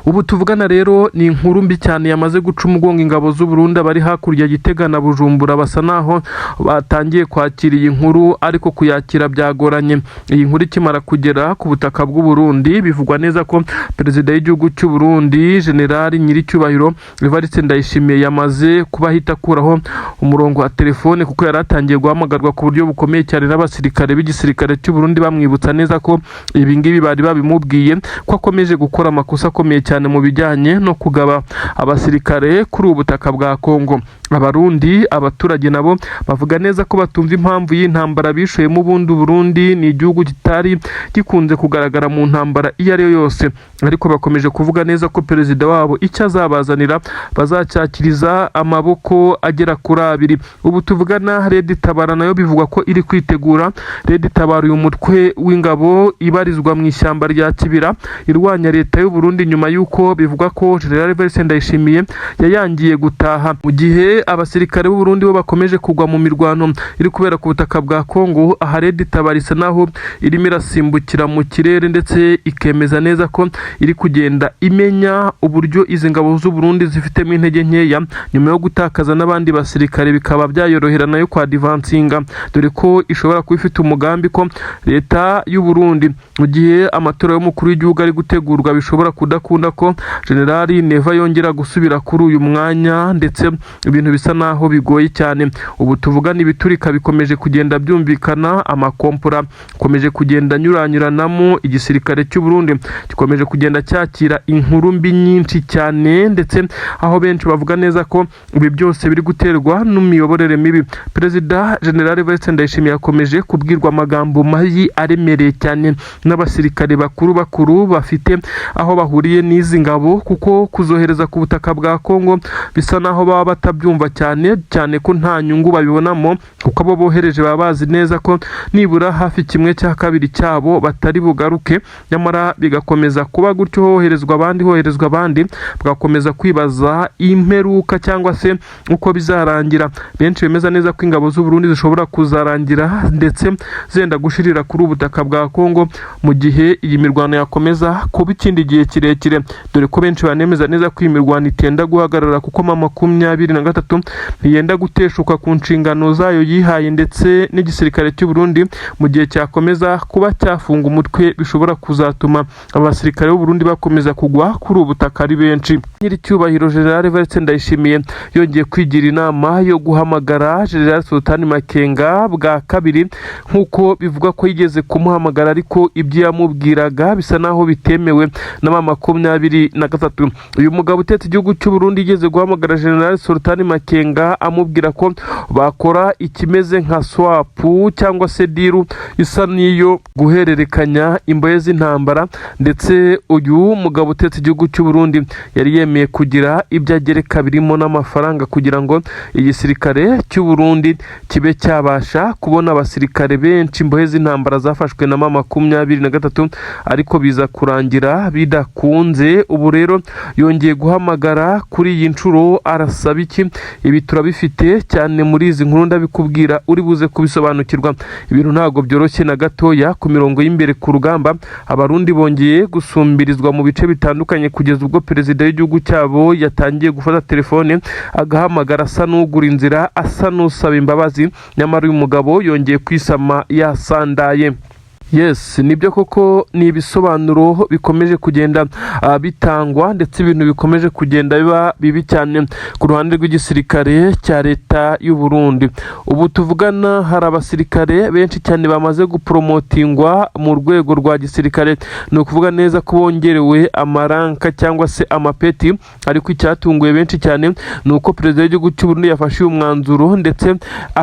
Ubu tuvugana rero ni inkuru mbi cyane yamaze guca umugongo ingabo z'u Burundi. Abari hakurya Gitega na Bujumbura basa naho batangiye kwakira iyi nkuru, ariko kuyakira byagoranye. Iyi nkuru ikimara kugera ku butaka bw'u Burundi, bivugwa neza ko perezida w'igihugu cy'u Burundi, Generali Nyiricyubahiro Evariste Ndayishimiye, yamaze kuba ahita akuraho umurongo wa telefone, kuko yari atangiye guhamagarwa ku buryo bukomeye cyane n'abasirikare b'igisirikare cy'u Burundi, bamwibutsa neza ko ibi ngibi bari babimubwiye, ko akomeje gukora amakosa akomeye cyane mu bijyanye no kugaba abasirikare kuri ubu butaka bwa Kongo. Abarundi, abaturage nabo bavuga neza ko batumva impamvu y'intambara bishoyemo. Ubundi Burundi ni igihugu kitari gikunze kugaragara mu ntambara iyo ari yo yose, ariko bakomeje kuvuga neza ko perezida wabo icyo azabazanira bazacyakiriza amaboko agera kuri abiri. Ubu tuvugana, Red Tabara nayo bivugwa ko iri kwitegura. Red Tabara, uyu mutwe w'ingabo ibarizwa mu ishyamba rya Kibira irwanya leta y'u Burundi, nyuma y'uko bivugwa ko General Evariste Ndayishimiye yayangiye gutaha, mu gihe abasirikare b'u Burundi bo bakomeje kugwa mu mirwano iri kubera ku butaka bwa Kongo. Aha Red Tabara isa naho irimo irasimbukira mu kirere, ndetse ikemeza neza ko iri kugenda imenya uburyo izi ngabo z'u Burundi zifitemo intege nkeya, nyuma yo gutakaza n'abandi basirikare, bikaba byayorohera nayo kwadvancinga, dore ko ishobora kuba ifite umugambi ko leta y'u Burundi, mu gihe amatora y'umukuru w'igihugu ari gutegurwa, bishobora kudakunda ko Generali Neva yongera gusubira kuri uyu mwanya, ndetse ibintu bisa naho bigoye cyane. Ubu tuvugana, ibiturika bikomeje kugenda byumvikana, amakompora akomeje kugenda anyuranyuranamo. Igisirikare cy'u Burundi gikomeje kugenda cyakira inkuru mbi nyinshi cyane, ndetse aho benshi bavuga neza ko ibi byose biri guterwa n'imiyoborere mibi. Perezida General Evariste Ndayishimiye yakomeje kubwirwa amagambo mabi aremereye cyane n'abasirikare bakuru bakuru bafite aho bahuriye n'izi ngabo, kuko kuzohereza ku butaka bwa Kongo bisa naho baba batabyumva cyane cyane, ko nta nyungu babibonamo, kuko abo bohereje baba bazi neza ko nibura hafi 1/2 cyabo batari bugaruke. Nyamara bigakomeza kuba gutyo, hoherezwa abandi, hoherezwa abandi, bagakomeza kwibaza imperuka cyangwa se uko bizarangira. Benshi bemeza neza ko ingabo z'u Burundi zishobora kuzarangira ndetse zenda gushirira kuri ubu butaka bwa Kongo, mu gihe iyi mirwano yakomeza kuba ikindi gihe kirekire, dore ko benshi banemeza neza ko iyi mirwano itenda guhagarara, kuko M23 ntiyenda guteshuka ku nshingano zayo yihaye, ndetse n'igisirikare cy'u Burundi mu gihe cyakomeza kuba cyafunga umutwe, bishobora kuzatuma abasirikare b'u Burundi bakomeza kugwa kuri ubu butaka ari benshi. Nyiricyubahiro General Evariste Ndayishimiye yongeye kwigira inama yo guhamagara General Sultani Makenga bwa kabiri, nk'uko bivugwa ko yigeze kumuhamagara, ariko ibyo yamubwiraga bisa naho bitemewe na M23. M23. Uyu mugabo utetse igihugu cy'u Burundi yigeze guhamagara General Sultani Makenga amubwira ko bakora ikimeze nka swap cyangwa se deal isa n'iyo guhererekanya imbohe z'intambara, ndetse uyu mugabo utetse igihugu cy'u Burundi yari yemeye kugira ibyo agereka birimo n'amafaranga kugira ngo igisirikare cy'u Burundi kibe cyabasha kubona abasirikare benshi, imbohe z'intambara zafashwe na M23, ariko biza kurangira bidakunze. Ubu rero yongeye guhamagara kuri iyi nshuro, arasaba iki? Ibi turabifite cyane muri izi nkuru, ndabikubwira uri buze kubisobanukirwa. Ibintu ntabwo byoroshye na gatoya ku mirongo y'imbere ku rugamba. Abarundi bongeye gusumbirizwa mu bice bitandukanye kugeza ubwo perezida w'igihugu cyabo yatangiye gufata telefone agahamagara asa n'ugura inzira, asa n'usaba imbabazi, nyamara uyu mugabo yongeye kwisama yasandaye. Yes, nibyo koko, ni ibisobanuro bikomeje kugenda bitangwa, ndetse ibintu bikomeje kugenda biba bibi cyane ku ruhande rw'igisirikare cya leta y'u Burundi. Ubu tuvugana hari abasirikare benshi cyane bamaze gupromotingwa mu rwego rwa gisirikare, ni ukuvuga neza ko bongerewe amaranka cyangwa se amapeti. Ariko icyatunguye benshi cyane ni uko perezida w'igihugu cy'u Burundi yafashe uyu mwanzuro ndetse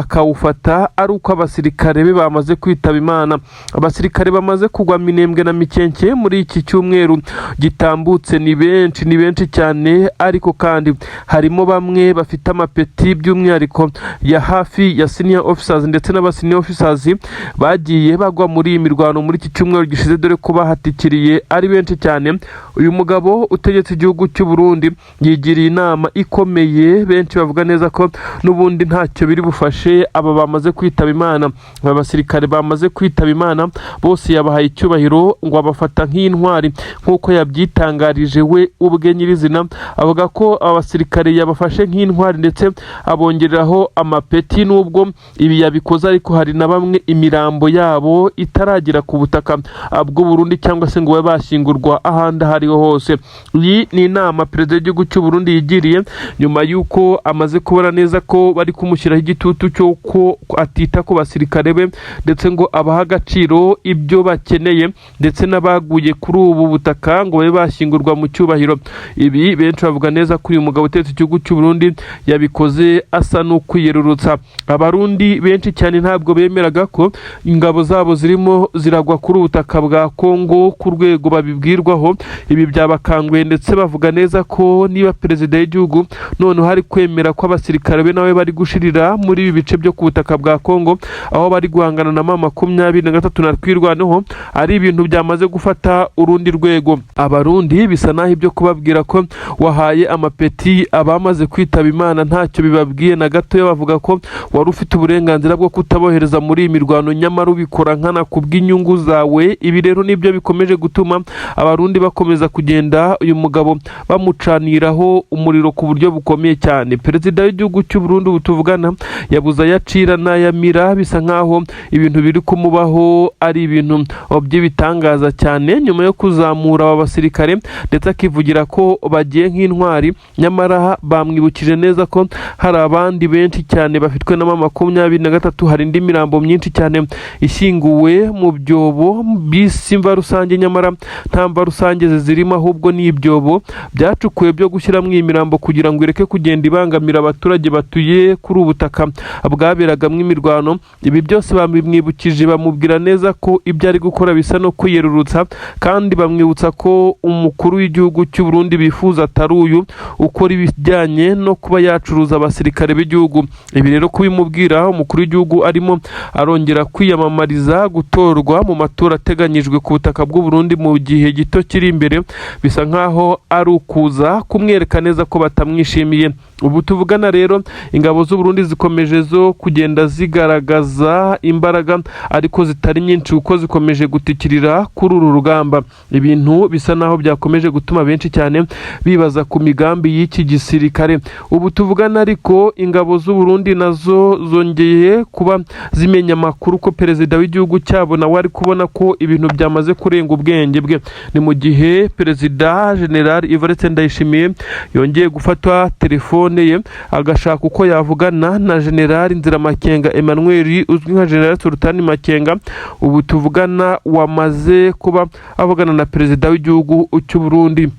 akawufata ari uko abasirikare be bamaze kwitaba Imana. Abasirikare bamaze kugwa Minembwe na Mikenke muri iki cyumweru gitambutse ni benshi, ni benshi cyane. Ariko kandi harimo bamwe bafite amapeti by'umwihariko ya hafi ya senior officers, ndetse n'aba senior officers bagiye bagwa muri iyi mirwano muri iki cyumweru gishize, dore ko bahatikiriye ari benshi cyane. Uyu mugabo utegetse igihugu cy'u Burundi yigiriye inama ikomeye, benshi bavuga neza ko n'ubundi ntacyo biri bufashe aba bamaze kwitaba Imana. Aba basirikare bamaze kwitaba Imana bose yabahaye icyubahiro, ngo abafata nk'intwari nk'uko yabyitangarije we ubwe nyirizina, avuga ko aba basirikare yabafashe nk'intwari ndetse abongereraho amapeti. Nubwo ibi yabikoze ariko, hari na bamwe imirambo yabo itaragera ku butaka bw'u Burundi cyangwa se ngo babe bashyingurwa ahandi aho ariho hose. Iyi ni inama perezida w'igihugu cy'u Burundi yigiriye nyuma y'uko amaze kubona neza ko bari kumushyiraho igitutu cy'uko atita ku basirikare be ndetse ngo abahe agaciro ibyo bakeneye, ndetse n'abaguye kuri ubu butaka ngo babe bashyingurwa mu cyubahiro. Ibi benshi bavuga neza ko uyu mugabo utetse igihugu cy'u Burundi yabikoze asa n'ukwiyerurutsa. Abarundi benshi cyane ntabwo bemeraga ko ingabo zabo zirimo ziragwa kuri ubutaka bwa Kongo ku rwego babibwirwaho. Ibi byabakanguye, ndetse bavuga neza ko niba perezida w'igihugu noneho ari kwemera ko abasirikare be nawe bari gushirira muri ibi bice byo ku butaka bwa Kongo aho bari guhangana na M23 na Twirwaneho, ari ibintu byamaze gufata urundi rwego. Abarundi bisa naho ibyo kubabwira ko wahaye amapeti abamaze kwitaba Imana ntacyo bibabwiye na gatoya. Bavuga ko wari ufite uburenganzira bwo kutabohereza muri iyi mirwano, nyamara ubikora nkana ku bw'inyungu zawe. Ibi rero nibyo bikomeje gutuma Abarundi bakomeza kugenda uyu mugabo bamucaniraho umuriro ku buryo bukomeye cyane. Perezida w'igihugu cy'u Burundi ubu tuvugana yabuze ayacira n'ayamira, bisa nkaho ibintu biri kumubaho ari ibintu by'ibitangaza cyane, nyuma yo kuzamura aba basirikare ndetse akivugira ko bagiye nk'intwari, nyamara bamwibukije neza ko hari abandi benshi cyane bafitwe na M23. Hari indi mirambo myinshi cyane ishyinguwe mu byobo bisi imva rusange, nyamara nta mva rusange zirimo, ahubwo ni ibyobo byacukuwe byo gushyiramo iyi mirambo kugira ngo ireke kugenda ibangamira abaturage batuye kuri ubu butaka bwaberagamo imirwano. Ibi byose bamwibukije, bamubwira neza ko ibyo ari gukora bisa no kwiyerurutsa, kandi bamwibutsa ko umukuru w'igihugu cy'u Burundi bifuza atari uyu ukora ibijyanye no kuba yacuruza abasirikare b'igihugu. Ibi rero kubimubwira umukuru w'igihugu arimo arongera kwiyamamariza gutorwa mu matora ateganyijwe ku butaka bw'u Burundi mu gihe gito kiri imbere, bisa nkaho ari ukuza kumwereka neza ko batamwishimiye. Ubu tuvugana rero ingabo z'u Burundi zikomeje zo kugenda zigaragaza imbaraga, ariko zitari nyinshi, kuko zikomeje gutikirira kuri uru rugamba. Ibintu bisa naho byakomeje gutuma benshi cyane bibaza ku migambi y'iki gisirikare. Ubu tuvugana ariko ingabo z'u Burundi nazo zongeye kuba zimenya amakuru ko perezida w'igihugu cyabo nawe ari kubona ko ibintu byamaze kurenga ubwenge bwe. Ni mu gihe perezida General Evariste Ndayishimiye yongeye gufata telefone ye agashaka uko yavugana na General Nziramakenga Emmanuel uzwi nka General Sultani Makenga, ubu tuvugana wamaze kuba avugana na perezida w'igihugu cy'u Burundi.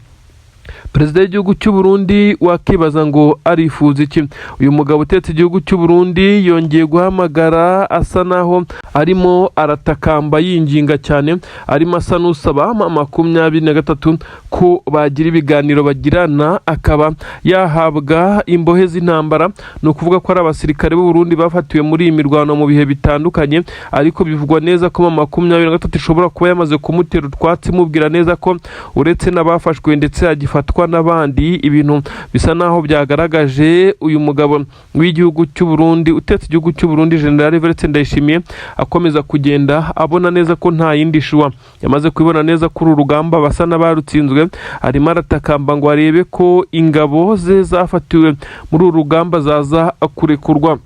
Perezida w'igihugu cy'u Burundi wakibaza ngo arifuza iki? Uyu mugabo utetse igihugu cy'u Burundi yongeye guhamagara asa naho arimo aratakamba, yinginga cyane, arimo asa n'usaba M23 ko bagira ibiganiro bagirana, akaba yahabwa imbohe z'intambara. Ni ukuvuga ko ari abasirikare b'u Burundi bafatiwe muri iyi mirwano mu bihe bitandukanye, ariko bivugwa neza ko M23 ishobora kuba yamaze kumutera utwatsi, imubwira neza ko uretse n'abafashwe ndetse hagifatwa n'abandi. Ibintu bisa naho byagaragaje uyu mugabo w'igihugu cy'u Burundi, utetse igihugu cy'u Burundi, General Evariste Ndayishimiye, akomeza kugenda abona neza ko nta yindi shuwa, yamaze kubibona neza ko uru rugamba basa n'abarutsinzwe. Arimo aratakamba ngo arebe ko ingabo ze zafatiwe muri uru rugamba zaza kurekurwa.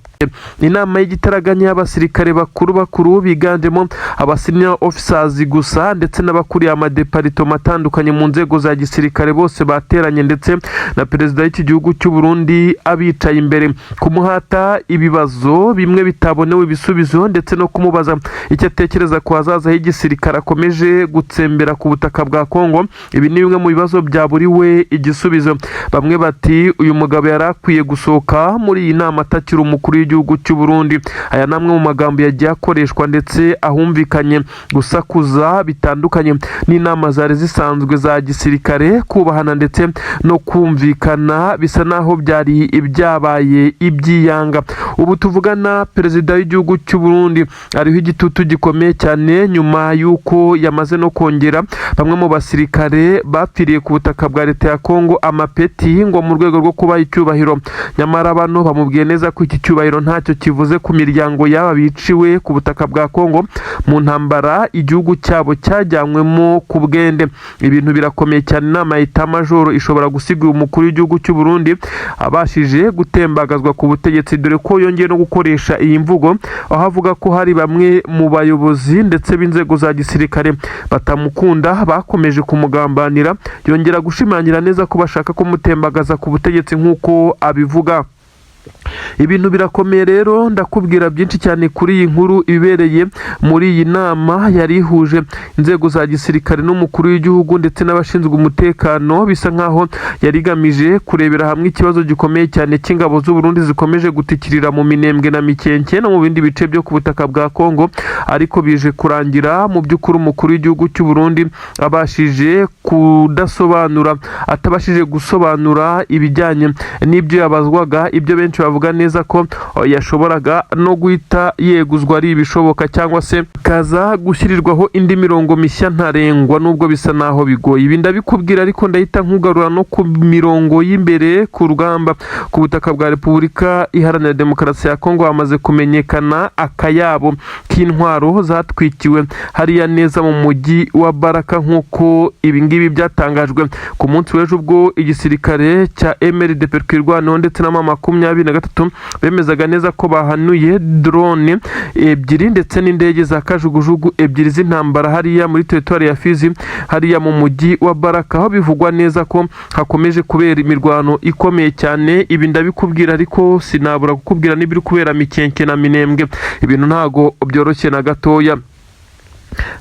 Inama y'igitaraganya y'abasirikare bakuru bakuru biganjemo aba senior officers gusa, ndetse n'abakuriye amadeparitoma atandukanye mu nzego za gisirikare, bose bateranye, ndetse na perezida w'iki gihugu cy'u Burundi abicaye imbere, kumuhata ibibazo bimwe bitabonewe ibisubizo, ndetse no kumubaza icyo atekereza ku hazaza h'igisirikare akomeje gutsembera ku butaka bwa Kongo. Ibi ni bimwe mu bibazo byaburiwe igisubizo. Bamwe bati uyu mugabo yari akwiye gusohoka muri iyi nama atakiri umukuru w'igihugu cy'u Burundi. Aya ni amwe mu magambo yagiye akoreshwa, ndetse ahumvikanye gusakuza bitandukanye n'inama zari zisanzwe za gisirikare. Kubahana ndetse no kumvikana bisa naho byari ibyabaye ibyiyanga. Ubu tuvugana, perezida w'igihugu cy'u Burundi ariho igitutu gikomeye cyane, nyuma y'uko yamaze no kongera bamwe mu basirikare bapfiriye ku butaka bwa leta ya Kongo amapeti, ngo mu rwego rwo kubaha icyubahiro. Nyamara bano bamubwiye neza ko iki cyubahiro ntacyo kivuze ku miryango y'aba biciwe ku butaka bwa Kongo mu ntambara igihugu cyabo cyajyanywemo ku bwende. Ibintu birakomeye cyane. Inama ya état-major ishobora gusiga uyu mukuru w'igihugu cy'u Burundi abashije gutembagazwa ku butegetsi, dore ko yongeye no gukoresha iyi mvugo, aho avuga ko hari bamwe mu bayobozi ndetse b'inzego za gisirikare batamukunda, bakomeje kumugambanira. Yongera gushimangira neza ko bashaka kumutembagaza ku butegetsi nk'uko abivuga. Ibintu birakomeye rero. Ndakubwira byinshi cyane kuri iyi nkuru ibereye muri iyi nama yari ihuje inzego za gisirikare n'umukuru w'igihugu ndetse n'abashinzwe umutekano. Bisa nkaho yari igamije kurebera hamwe ikibazo gikomeye cyane cy'ingabo z'u Burundi zikomeje gutikirira mu Minembwe na Mikenke no mu bindi bice byo ku butaka bwa Kongo, ariko bije kurangira mu by'ukuri umukuru w'igihugu cy'u Burundi abashije kudasobanura, atabashije gusobanura ibijyanye n'ibyo yabazwaga, ibyo benshi bavuga neza ko yashoboraga no guhita yeguzwa ari ibishoboka, cyangwa se kaza gushyirirwaho indi mirongo mishya ntarengwa, nubwo bisa naho bigoye. Ibi ndabikubwira, ariko ndahita nkugarura no ku mirongo y'imbere ku rugamba ku butaka bwa Repubulika Iharanira Demokarasi ya Kongo. Hamaze kumenyekana akayabo k'intwaro zatwikiwe hariya neza mu mujyi wa Baraka, nk'uko ibingibi byatangajwe ku munsi w'ejo, ubwo igisirikare cya MRDP Twirwaneho ndetse na M23 bemezaga neza ko bahanuye drone ebyiri ndetse n'indege za kajugujugu ebyiri z'intambara hariya muri teritwari ya Fizi, hariya mu mujyi wa Baraka, aho bivugwa neza ko hakomeje kubera imirwano ikomeye cyane. Ibi ndabikubwira, ariko sinabura kukubwira n'ibiri kubera Mikenke na Minembwe. Ibintu ntago byoroshye na gatoya.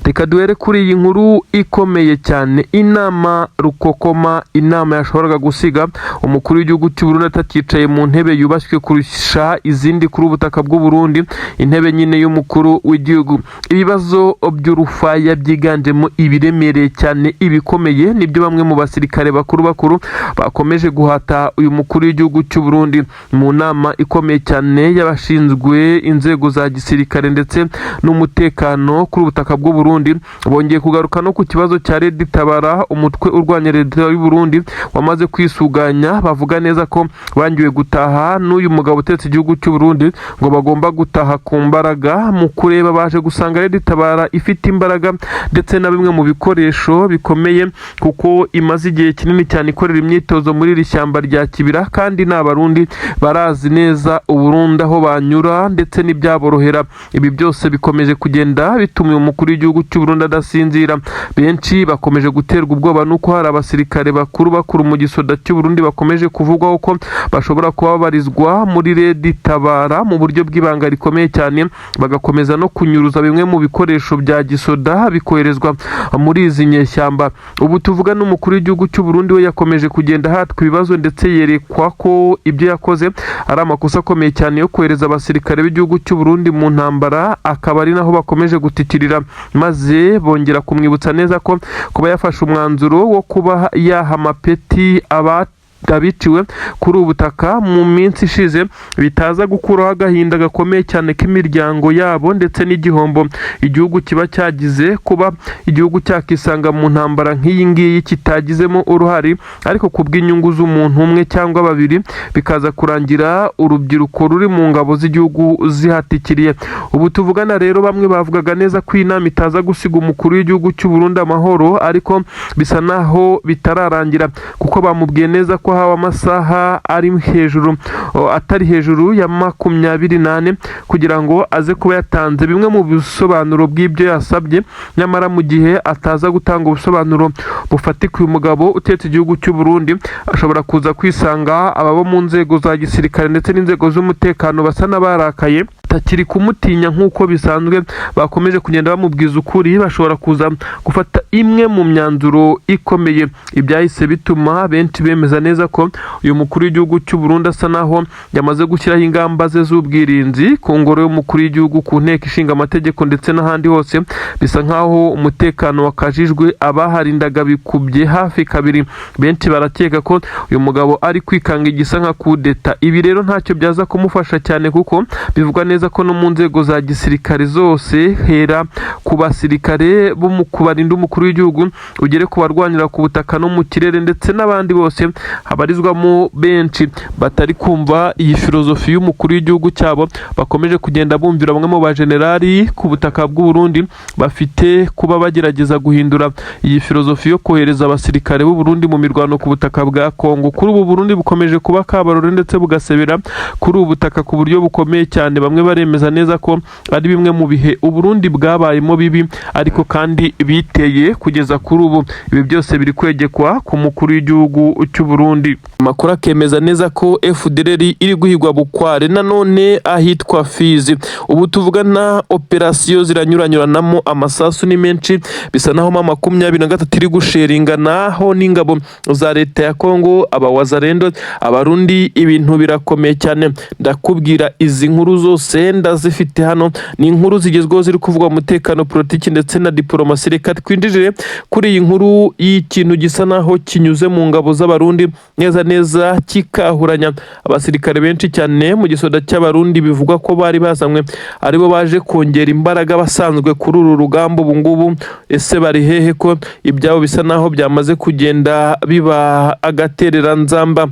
Reka duhere kuri iyi nkuru ikomeye cyane, inama rukokoma, inama yashoboraga gusiga umukuru w'igihugu cy'u Burundi atakicaye mu ntebe yubashywe kurusha izindi kuri ubutaka bw'u Burundi, intebe nyine y'umukuru w'igihugu. Ibibazo by'urufaya byiganjemo ibiremereye cyane, ibikomeye, nibyo bamwe mu basirikare bakuru bakuru bakomeje guhata uyu mukuru w'igihugu cy'u Burundi mu nama ikomeye cyane y'abashinzwe inzego za gisirikare ndetse n'umutekano kuri ubutaka bw'u Burundi. Bongeye kugaruka no ku kibazo cya Red Tabara, umutwe urwanya leta y'u Burundi wamaze kwisuganya. Bavuga neza ko bangiwe gutaha n'uyu mugabo utetse igihugu cy'u Burundi, ngo bagomba gutaha ku mbaraga. Mu kureba baje gusanga Red Tabara ifite imbaraga ndetse na bimwe mu bikoresho bikomeye, kuko imaze igihe kinini cyane ikorera imyitozo muri iri shyamba rya Kibira, kandi ni Abarundi barazi neza Uburundi, aho banyura ndetse n'ibyaborohera. Ibi byose bikomeje kugenda bituma uyu mukuru umukuru w'igihugu cy'u Burundi adasinzira. Benshi bakomeje guterwa ubwoba nuko hari abasirikare bakuru bakuru mu gisoda cy'u Burundi bakomeje kuvugwaho ko bashobora kuba babarizwa muri Red Tabara mu buryo bw'ibanga rikomeye cyane, bagakomeza no kunyuruza bimwe mu bikoresho bya gisoda bikoherezwa muri izi nyeshyamba. Ubu tuvuga n'umukuru w'igihugu cy'u Burundi we yakomeje kugenda ahatwa ibibazo, ndetse yerekwa ko ibyo yakoze ari amakosa akomeye cyane yo kohereza abasirikare b'igihugu cy'u Burundi mu ntambara, akaba ari naho bakomeje gutitirira, maze bongera kumwibutsa neza ko kuba yafashe umwanzuro wo kuba yaha amapeti abiciwe kuri ubu butaka mu minsi ishize bitaza gukuraho agahinda gakomeye cyane k'imiryango yabo ndetse n'igihombo igihugu kiba cyagize kuba igihugu cyakisanga mu ntambara nk'iyi ngiyi kitagizemo uruhare, ariko ku bw'inyungu z'umuntu umwe cyangwa babiri bikaza kurangira urubyiruko ruri mu ngabo z'igihugu zihatikiriye. Ubu tuvugana rero bamwe bavugaga neza ko iyi nama itaza gusiga umukuru w'igihugu cy'u Burundi amahoro, ariko bisa naho bitararangira kuko bamubwiye neza ko hawe amasaha ari hejuru atari hejuru ya 24 kugira ngo aze kuba yatanze bimwe mu bisobanuro bw'ibyo yasabye. Nyamara mu gihe ataza gutanga ubusobanuro bufatika, uyu mugabo utetse igihugu cy'u Burundi ashobora kuza kwisanga ababo mu nzego za gisirikare ndetse n'inzego z'umutekano basa n'abarakaye, batakiri kumutinya nk'uko bisanzwe, bakomeje kugenda bamubwiza ukuri, bashobora kuza gufata imwe mu myanzuro ikomeye. Ibyahise bituma benshi bemeza neza ko uyu mukuru w'igihugu cy'u Burundi asa naho yamaze gushyiraho ingamba ze z'ubwirinzi ku ngoro y'umukuru w'igihugu, ku nteko ishinga amategeko ndetse n'ahandi hose. Bisa nkaho umutekano wakajijwe, abaharindaga bikubye hafi kabiri. Benshi barakeka ko uyu mugabo ari kwikanga igisa nka kudeta. Ibi rero ntacyo byaza kumufasha cyane, kuko bivugwa neza ko no mu nzego za gisirikare zose, hera ku basirikare bo mu kubarinda umukuru w'igihugu, ugere ku barwanira ku butaka no mu kirere ndetse n'abandi bose habarizwamo benshi batari kumva iyi filozofi y'umukuru w'igihugu cyabo, bakomeje kugenda bumvira bamwe mu bajenerali ku butaka bw'u Burundi bafite kuba bagerageza guhindura iyi filozofi yo kohereza abasirikare b'u Burundi mu mirwano ku butaka bwa Kongo. Kuri ubu Burundi bukomeje kuba kabarore ndetse bugasebera kuri ubu butaka ku buryo bukomeye cyane. Bamwe baremeza neza ko ari bimwe mu bihe u Burundi bwabayemo bibi, ariko kandi biteye kugeza kuri ubu. Ibi byose biri kwegekwa ku mukuru w'igihugu cy'u Burundi. Amakuru akemeza neza ko FDLR iri guhigwa bukware nanone ahitwa Fizi. Ubu tuvugana operasiyo ziranyuranyuranamo, amasasu ni menshi, bisa naho M23 iri gusheringa naho n'ingabo za leta ya Kongo, abawazarendo, abarundi, ibintu birakomeye cyane. Ndakubwira izi nkuru zose ndazifite hano, ni inkuru zigezweho ziri kuvugwa mu mutekano, politiki ndetse na diplomasi. Reka twinjirire kuri iyi nkuru y'ikintu gisa naho kinyuze mu ngabo z'abarundi neza neza, kikahuranya abasirikare benshi cyane mu gisoda cy'abarundi, bivugwa ko bari bazanywe aribo baje kongera imbaraga basanzwe kuri uru rugamba. Ubu ngubu ese bari hehe, ko ibyabo bisa naho byamaze kugenda biba agatereranzamba?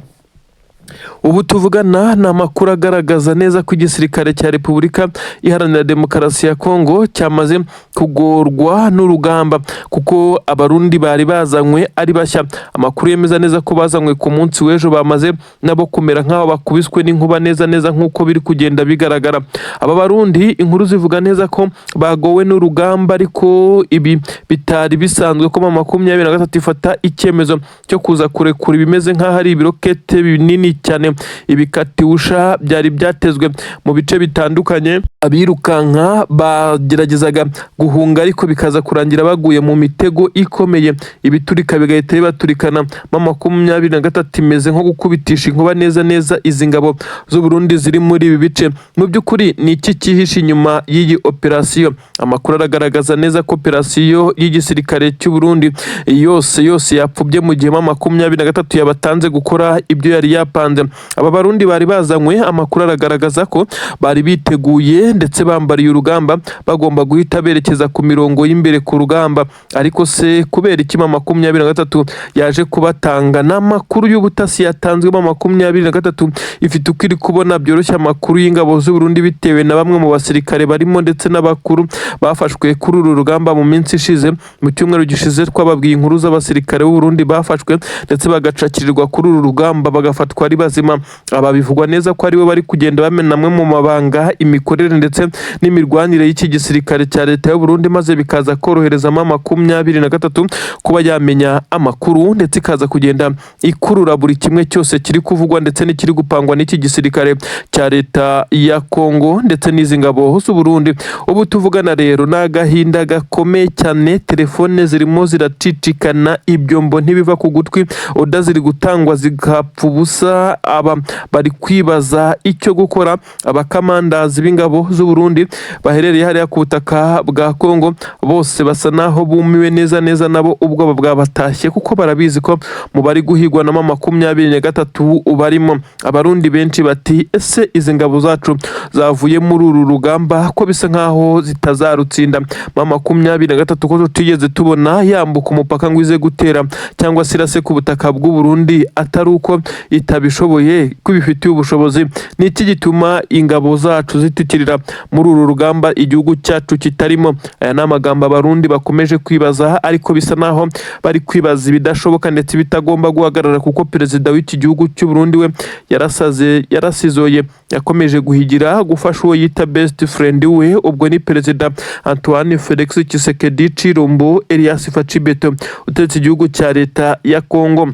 Ubu tuvugana ni amakuru agaragaza neza ko igisirikare cya Repubulika Iharanira Demokarasi ya Kongo cyamaze kugorwa n'urugamba, kuko abarundi bari bazanywe ari bashya, amakuru yemeza neza ko bazanywe ku munsi w'ejo, bamaze nabo kumera nk'aho bakubiswe n'inkuba neza neza nk'uko biri kugenda bigaragara. Aba barundi inkuru zivuga neza ko bagowe n'urugamba, ariko ibi bitari bisanzwe ko M23 ifata icyemezo cyo kuza kurekura ibimeze nk'aho ari ibirokete binini cyane, ibikatiwusha byari byatezwe mu bice bitandukanye. Abirukanka bageragezaga guhunga, ariko bikaza kurangira baguye mu mitego ikomeye, ibiturika bigahita bibaturikana. M23 imeze nko gukubitisha inkuba neza neza izi ngabo z'u Burundi ziri muri ibi bice. Mu by'ukuri ni iki cyihishe inyuma y'iyi operasiyo? Amakuru aragaragaza neza ko operasiyo y'igisirikare cy'u Burundi yose yose yapfubye mu gihe M23 yabatanze gukora ibyo yari yapanze. Aba barundi bari bazanywe, amakuru aragaragaza ko bari biteguye ndetse bambariye urugamba, bagomba guhita berekeza ku mirongo y'imbere ku rugamba. Ariko se kubera iki M23 yaje kubatanga? N'amakuru y'ubutasi yatanzwe, M23 ifite uko iri kubona byoroshye amakuru y'ingabo z'u Burundi, bitewe na bamwe mu basirikare barimo ndetse n'abakuru bafashwe kuri uru rugamba mu minsi ishize. Mu cyumweru gishize twababwiye inkuru z'abasirikare b'u Burundi bafashwe ndetse bagacakirirwa kuri uru rugamba, bagafatwa ari ari bazima. Aba bivugwa neza ko aribo bari kugenda bamena amwe mu mabanga, imikorere ndetse n'imirwanire y'iki gisirikare cya leta y'u Burundi, maze bikaza korohereza M23 kuba yamenya amakuru, ndetse ikaza kugenda ikurura buri kimwe cyose kiri kuvugwa ndetse n'ikiri gupangwa n'iki gisirikare cya leta ya Kongo ndetse n'izi ngabo z'u Burundi. Ubu tuvugana rero ni agahinda gakomeye cyane, telefone zirimo ziracicikana, ibyombo ntibiva ku gutwi, order ziri gutangwa zigapfa ubusa. Aba bari kwibaza icyo gukora. Abakamandazi b'ingabo z'u Burundi baherereye hariya ku butaka bwa Kongo bose basa naho bumiwe neza neza, nabo ubwoba bwabatashye, kuko barabizi ko mu bari guhigwa na M23 barimo. Abarundi benshi bati: "Ese izi ngabo zacu zavuye muri uru rugamba ko bisa nkaho zitazarutsinda? M23 ko tutigeze tubona yambuka umupaka ngo ize gutera cyangwa se irase ku butaka bw'u Burundi, atari uko itabishoboye, ko ibifitiye ubushobozi, ni iki gituma ingabo zacu zitikirira muri uru rugamba igihugu cyacu kitarimo?" Aya ni amagambo Abarundi bakomeje kwibaza, ariko bisa naho bari kwibaza ibidashoboka ndetse bitagomba guhagarara, kuko perezida w'iki gihugu cy'u Burundi we yarasaze, yarasizoye, yakomeje guhigira gufasha uwo yita best friend we. Ubwo ni perezida Antoine Felix Tshisekedi Tshilombo Elias Fatshi Beto utegetse igihugu cya leta ya Kongo.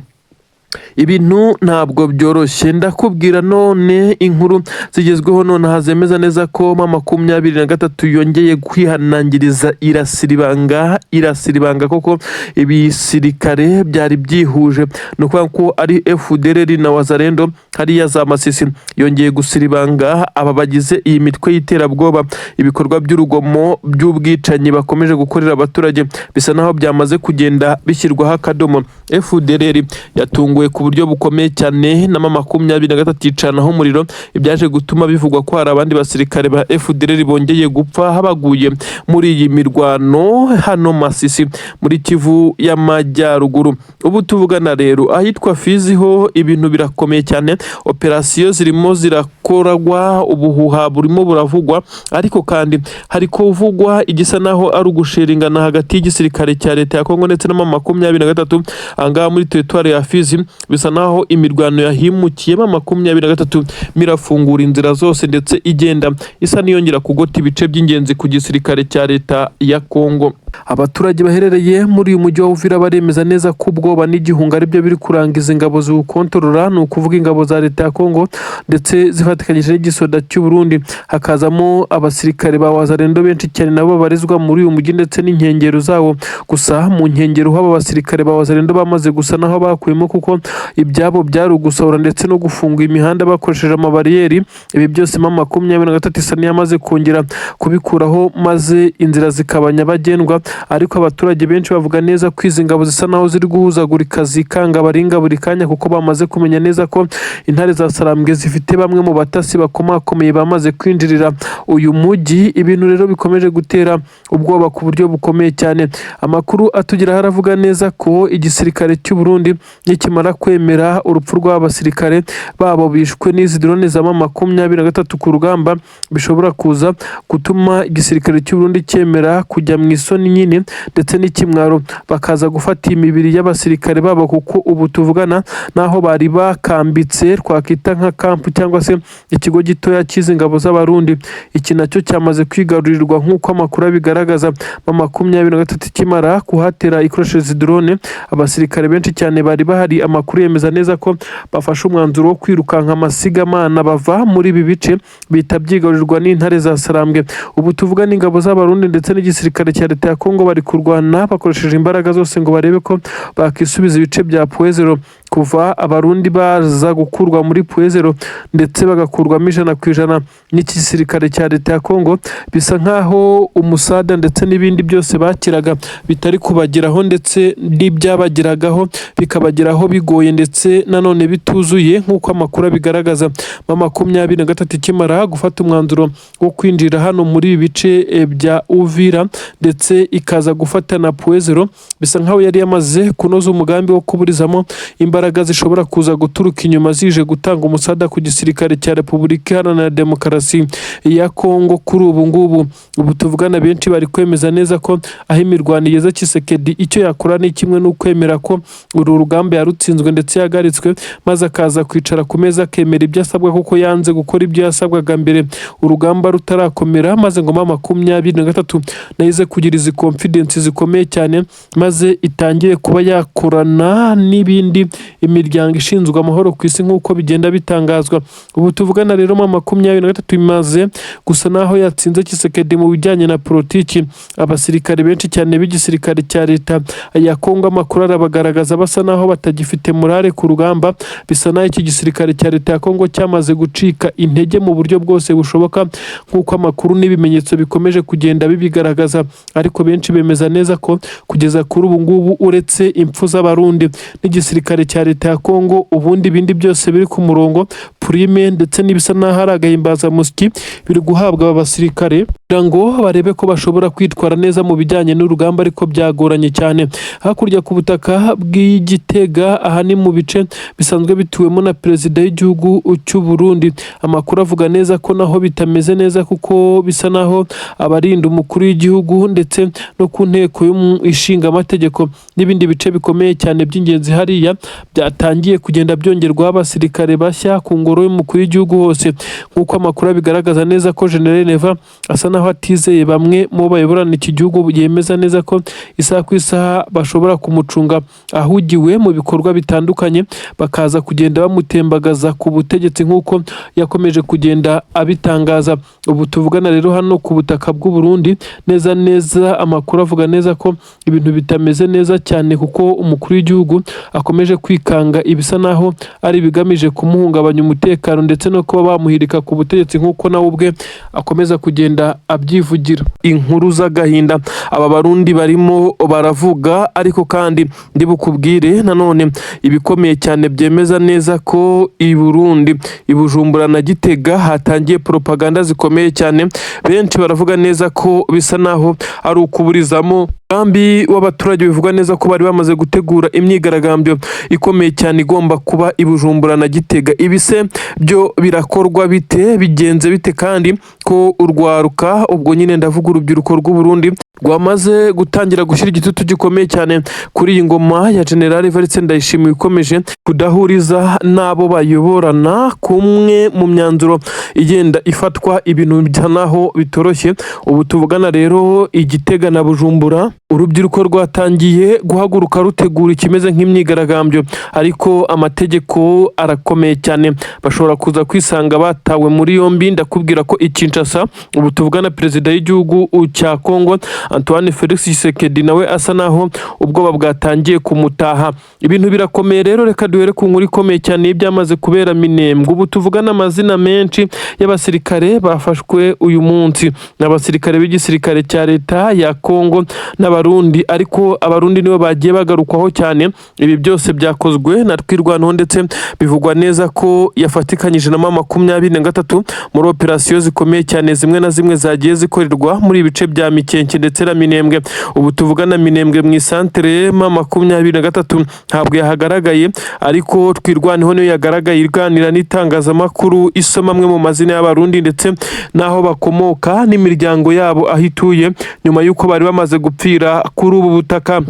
Ibintu ntabwo byoroshye, ndakubwira. None inkuru zigezweho nonaha zemeza neza ko M23 yongeye kwihanangiriza, irasiribanga, irasiribanga koko ibisirikare byari byihuje, ni ukuvuga ko ari FDLR na Wazalendo hariya za Masisi. Yongeye gusiribanga aba bagize iyi mitwe y'iterabwoba. Ibikorwa by'urugomo by'ubwicanyi bakomeje gukorera abaturage bisa naho byamaze kugenda bishyirwaho akadomo. FDLR yatunguwe ku buryo bukomeye cyane na M23, yicanaho umuriro, ibyaje gutuma bivugwa ko hari abandi basirikare ba FDLR bongeye gupfa baguye muri iyi mirwano hano Masisi muri Kivu y'Amajyaruguru. Ubu tuvugana rero, ahitwa Fizi ho ibintu birakomeye cyane, operasiyo zirimo zirakorwa, ubuhuha burimo buravugwa, ariko kandi hari kuvugwa igisa naho ari ugusheringana hagati y'igisirikare cya leta ya Kongo ndetse na M23. Ahangaha muri teritwari ya Fizi bisa naho imirwano yahimukiye, M23 mirafungura inzira zose ndetse igenda isa n'iyongera kugota ibice by'ingenzi ku gisirikare cya leta ya Kongo. Abaturage baherereye muri uyu mujyi wa Uvira baremeza neza ko ubwoba n'igihunga aribyo biri kurangiza ingabo ziwukontorora, ni ukuvuga ingabo za leta ya Kongo ndetse zifatikanyije n'igisoda cy'u Burundi, hakazamo abasirikare ba Wazalendo benshi cyane nabo babarizwa muri uyu mujyi ndetse n'inkengero zawo. Gusa mu nkengero h'aba basirikare ba Wazalendo bamaze gusa naho bakuyemo, kuko ibyabo byari ugusahura ndetse no gufunga imihanda bakoresheje amabariyeri. Ibi byose M23 isa n'iyamaze kongera kubikuraho, maze inzira zikaba nyabagendwa. Ariko abaturage benshi bavuga neza ko izi ngabo zisa naho ziri guhuzagurika, zikanga baringa buri kanya, kuko bamaze kumenya neza ko intare za Sarambwe zifite bamwe mu batasi bakomakomeye bamaze kwinjirira uyu mujyi. Ibintu rero bikomeje gutera ubwoba ku buryo bukomeye cyane. Amakuru atugeraho aravuga neza ko igisirikare cy'u Burundi nikimara kwemera urupfu rw'aba basirikare babo bishwe n'izi drone za M23 ku rugamba, bishobora kuza gutuma igisirikare cy'u Burundi cyemera kujya mu isoni nyine ndetse n'ikimwaro, bakaza gufata imibiri y'abasirikare babo, kuko ubu tuvugana n'aho bari bakambitse, twakita nka kampu cyangwa se ikigo gitoya cy'izi ngabo z'Abarundi, iki nacyo cyamaze kwigarurirwa nk'uko amakuru abigaragaza. M23 ikimara kuhatera ikoresheje drone, abasirikare benshi cyane bari bahari, amakuru yemeza neza ko bafashe umwanzuro wo kwirukanka amasigamana, bava muri ibi bice bihita byigarurirwa n'intare za Sarambwe. Ubu tuvuga n'ingabo z'Abarundi ndetse n'igisirikare cya leta ya Kongo bari kurwana bakoresheje imbaraga zose ngo barebe ko bakisubiza ibice bya Point Zéro. Kuva Abarundi baza gukurwa muri Point Zéro ndetse bagakurwamo 100% n'iki gisirikare cya leta ya Kongo, bisa nkaho umusada ndetse n'ibindi byose bakiraga bitari kubageraho, ndetse n'ibyabageragaho bikabageraho bigoye ndetse nanone bituzuye, nk'uko amakuru abigaragaza. M23 ikimara gufata umwanzuro wo kwinjira hano muri ibi bice bya Uvira ndetse ikaza gufata na Point Zéro, bisa nkaho yari yamaze kunoza umugambi wo kuburizamo imbaraga imbaraga zishobora kuza guturuka inyuma zije gutanga umusada ku gisirikare cya Repubulika Iharanira Demokarasi ya Kongo. Kuri ubu ngubu, ubu tuvugana, benshi bari kwemeza neza ko aho imirwano igeze, Tshisekedi icyo yakora ni kimwe n'ukwemera ko uru rugamba yarutsinzwe ndetse yahagaritswe, maze akaza kwicara ku meza akemera ibyo asabwa, kuko yanze gukora ibyo yasabwaga mbere urugamba rutarakomera, maze ngo M23 nayo ize kugira izi confidence zikomeye cyane, maze itangire kuba yakorana n'ibindi imiryango ishinzwe amahoro ku isi nk'uko bigenda bitangazwa. Ubu tuvugana rero, M23 imaze gusa naho yatsinze Tshisekedi mu bijyanye na politiki. Abasirikare benshi cyane b'igisirikare cya leta ya Kongo, amakuru arabagaragaza basa naho batagifite morale ku rugamba. Bisa naho iki gisirikare cya leta ya Kongo cyamaze gucika intege mu buryo bwose bushoboka, nk'uko amakuru n'ibimenyetso bikomeje kugenda bibigaragaza. Ariko benshi bemeza neza ko kugeza kuri ubu ngubu, uretse impfu z'Abarundi n'igisirikare cya leta ya Kongo, ubundi ibindi byose biri ku murongo. Prime ndetse n'ibisa n'aho ari agahimbazamusyi biri guhabwa aba basirikare kugira ngo barebe ko bashobora kwitwara neza mu bijyanye n'urugamba, ariko byagoranye cyane. Hakurya ku butaka bw'Igitega, aha ni mu bice bisanzwe bituwemo na perezida w'igihugu cy'u Burundi, amakuru avuga neza ko naho bitameze neza, kuko bisa naho abarinda umukuru w'igihugu ndetse no ku nteko ishinga amategeko n'ibindi bice bikomeye cyane by'ingenzi hariya byatangiye kugenda byongerwaho abasirikare bashya ku ngoro y'umukuru w'igihugu hose, nk'uko amakuru abigaragaza neza ko General Neva asa naho atizeye bamwe mu bo bayoborana iki gihugu, yemeza neza ko isaha ku isaha bashobora kumucunga ahugiwe mu bikorwa bitandukanye, bakaza kugenda bamutembagaza ku butegetsi nk'uko yakomeje kugenda abitangaza. Ubu tuvugana rero, hano ku butaka bw'u Burundi neza neza, amakuru avuga neza ko ibintu bitameze neza cyane, kuko umukuru w'igihugu akomeje kwikanga ibisa naho ari ibigamije kumuhungabanya umutekano ndetse no kuba bamuhirika ku butegetsi, nk'uko nawe ubwe akomeza kugenda abyivugira. Inkuru z'agahinda aba Barundi barimo baravuga, ariko kandi ndi bukubwire nanone ibikomeye cyane byemeza neza ko i Burundi, i Bujumbura na Gitega, hatangiye propaganda zikomeye cyane. Benshi baravuga neza ko bisa naho ari ukuburizamo umugambi w'abaturage, bivugwa neza ko bari bamaze gutegura imyigaragambyo ikomeye cyane igomba kuba i Bujumbura na Gitega. Ibi se byo birakorwa bite, bigenze bite, kandi ko urwaruka, ubwo nyine ndavuga urubyiruko rw'u Burundi, rwamaze gutangira gushyira igitutu gikomeye cyane kuri iyi ngoma ya General Evariste Ndayishimiye ikomeje kudahuriza n'abo bayoborana kumwe mu myanzuro igenda ifatwa? Ibintu bisa naho bitoroshye. Ubu tuvugana rero, i Gitega na Bujumbura urubyiruko rwatangiye guhaguruka rutegura ikimeze nk'imyigaragambyo, ariko amategeko arakomeye cyane, bashobora kuza kwisanga batawe muri yombi. Ndakubwira ko i Kinshasa ubu tuvugana, perezida w'igihugu cya Kongo Antoine Felix Tshisekedi nawe asa naho ubwoba bwatangiye kumutaha. Ibintu birakomeye rero. Reka duhere ku nkuru ikomeye cyane y'ibyamaze kubera Minembwe. Ubu tuvugana, amazina menshi y'abasirikare bafashwe uyu munsi ni abasirikare b'igisirikare cya leta ya Kongo n'Abarundi, ariko Abarundi nibo bagiye bagarukwaho cyane. Ibi byose byakozwe na Twirwaneho, ndetse bivugwa neza ko yafatikanyije na M23 muri operasiyo zikomeye cyane zimwe na zimwe zagiye zikorerwa muri ibice bya Mikenke ndetse na Minembwe. Ubu tuvugana, Minembwe mu isantere M23 ntabwo yahagaragaye, ariko Twirwaneho niyo yagaragaye iganira n'itangazamakuru, isoma amwe mu mazina y'Abarundi ndetse n'aho bakomoka n'imiryango yabo aho ituye, nyuma y'uko bari bamaze gupfira kuri ubu butaka.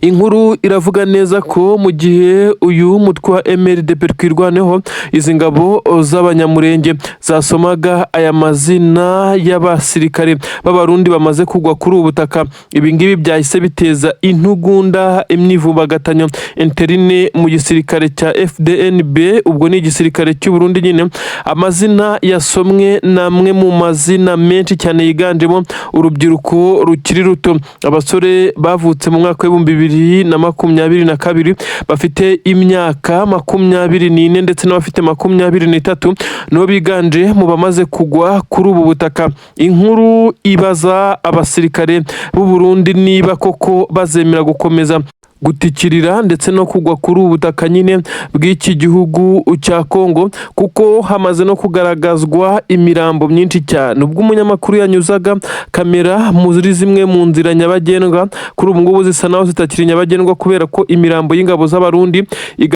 Inkuru iravuga neza ko mu gihe uyu mutwe wa MRDP Twirwaneho, izi ngabo z'Abanyamurenge, zasomaga aya mazina y'abasirikare b'Abarundi bamaze kugwa kuri ubu butaka, ibi ngibi byahise biteza intugunda, imyivumbagatanyo interne mu gisirikare cya FDNB, ubwo ni igisirikare cy'u Burundi nyine. Amazina yasomwe ni amwe mu mazina menshi cyane yiganjemo urubyiruko rukiri ruto, abasore bavutse mu mwaka w'2022 bafite imyaka 24 ndetse n'abafite 23, nibo biganje mu bamaze kugwa kuri ubu butaka. Inkuru ibaza abasirikare b'u Burundi niba koko bazemera gukomeza gutikirira ndetse no kugwa kuri ubu butaka nyine bw'iki gihugu cya Kongo, kuko hamaze no kugaragazwa imirambo myinshi cyane. Ubwo umunyamakuru yanyuzaga kamera muri zimwe mu nzira nyabagendwa, kuri ubu ngubu zisa naho zitakiri nyabagendwa kubera ko imirambo y'ingabo z'Abarundi.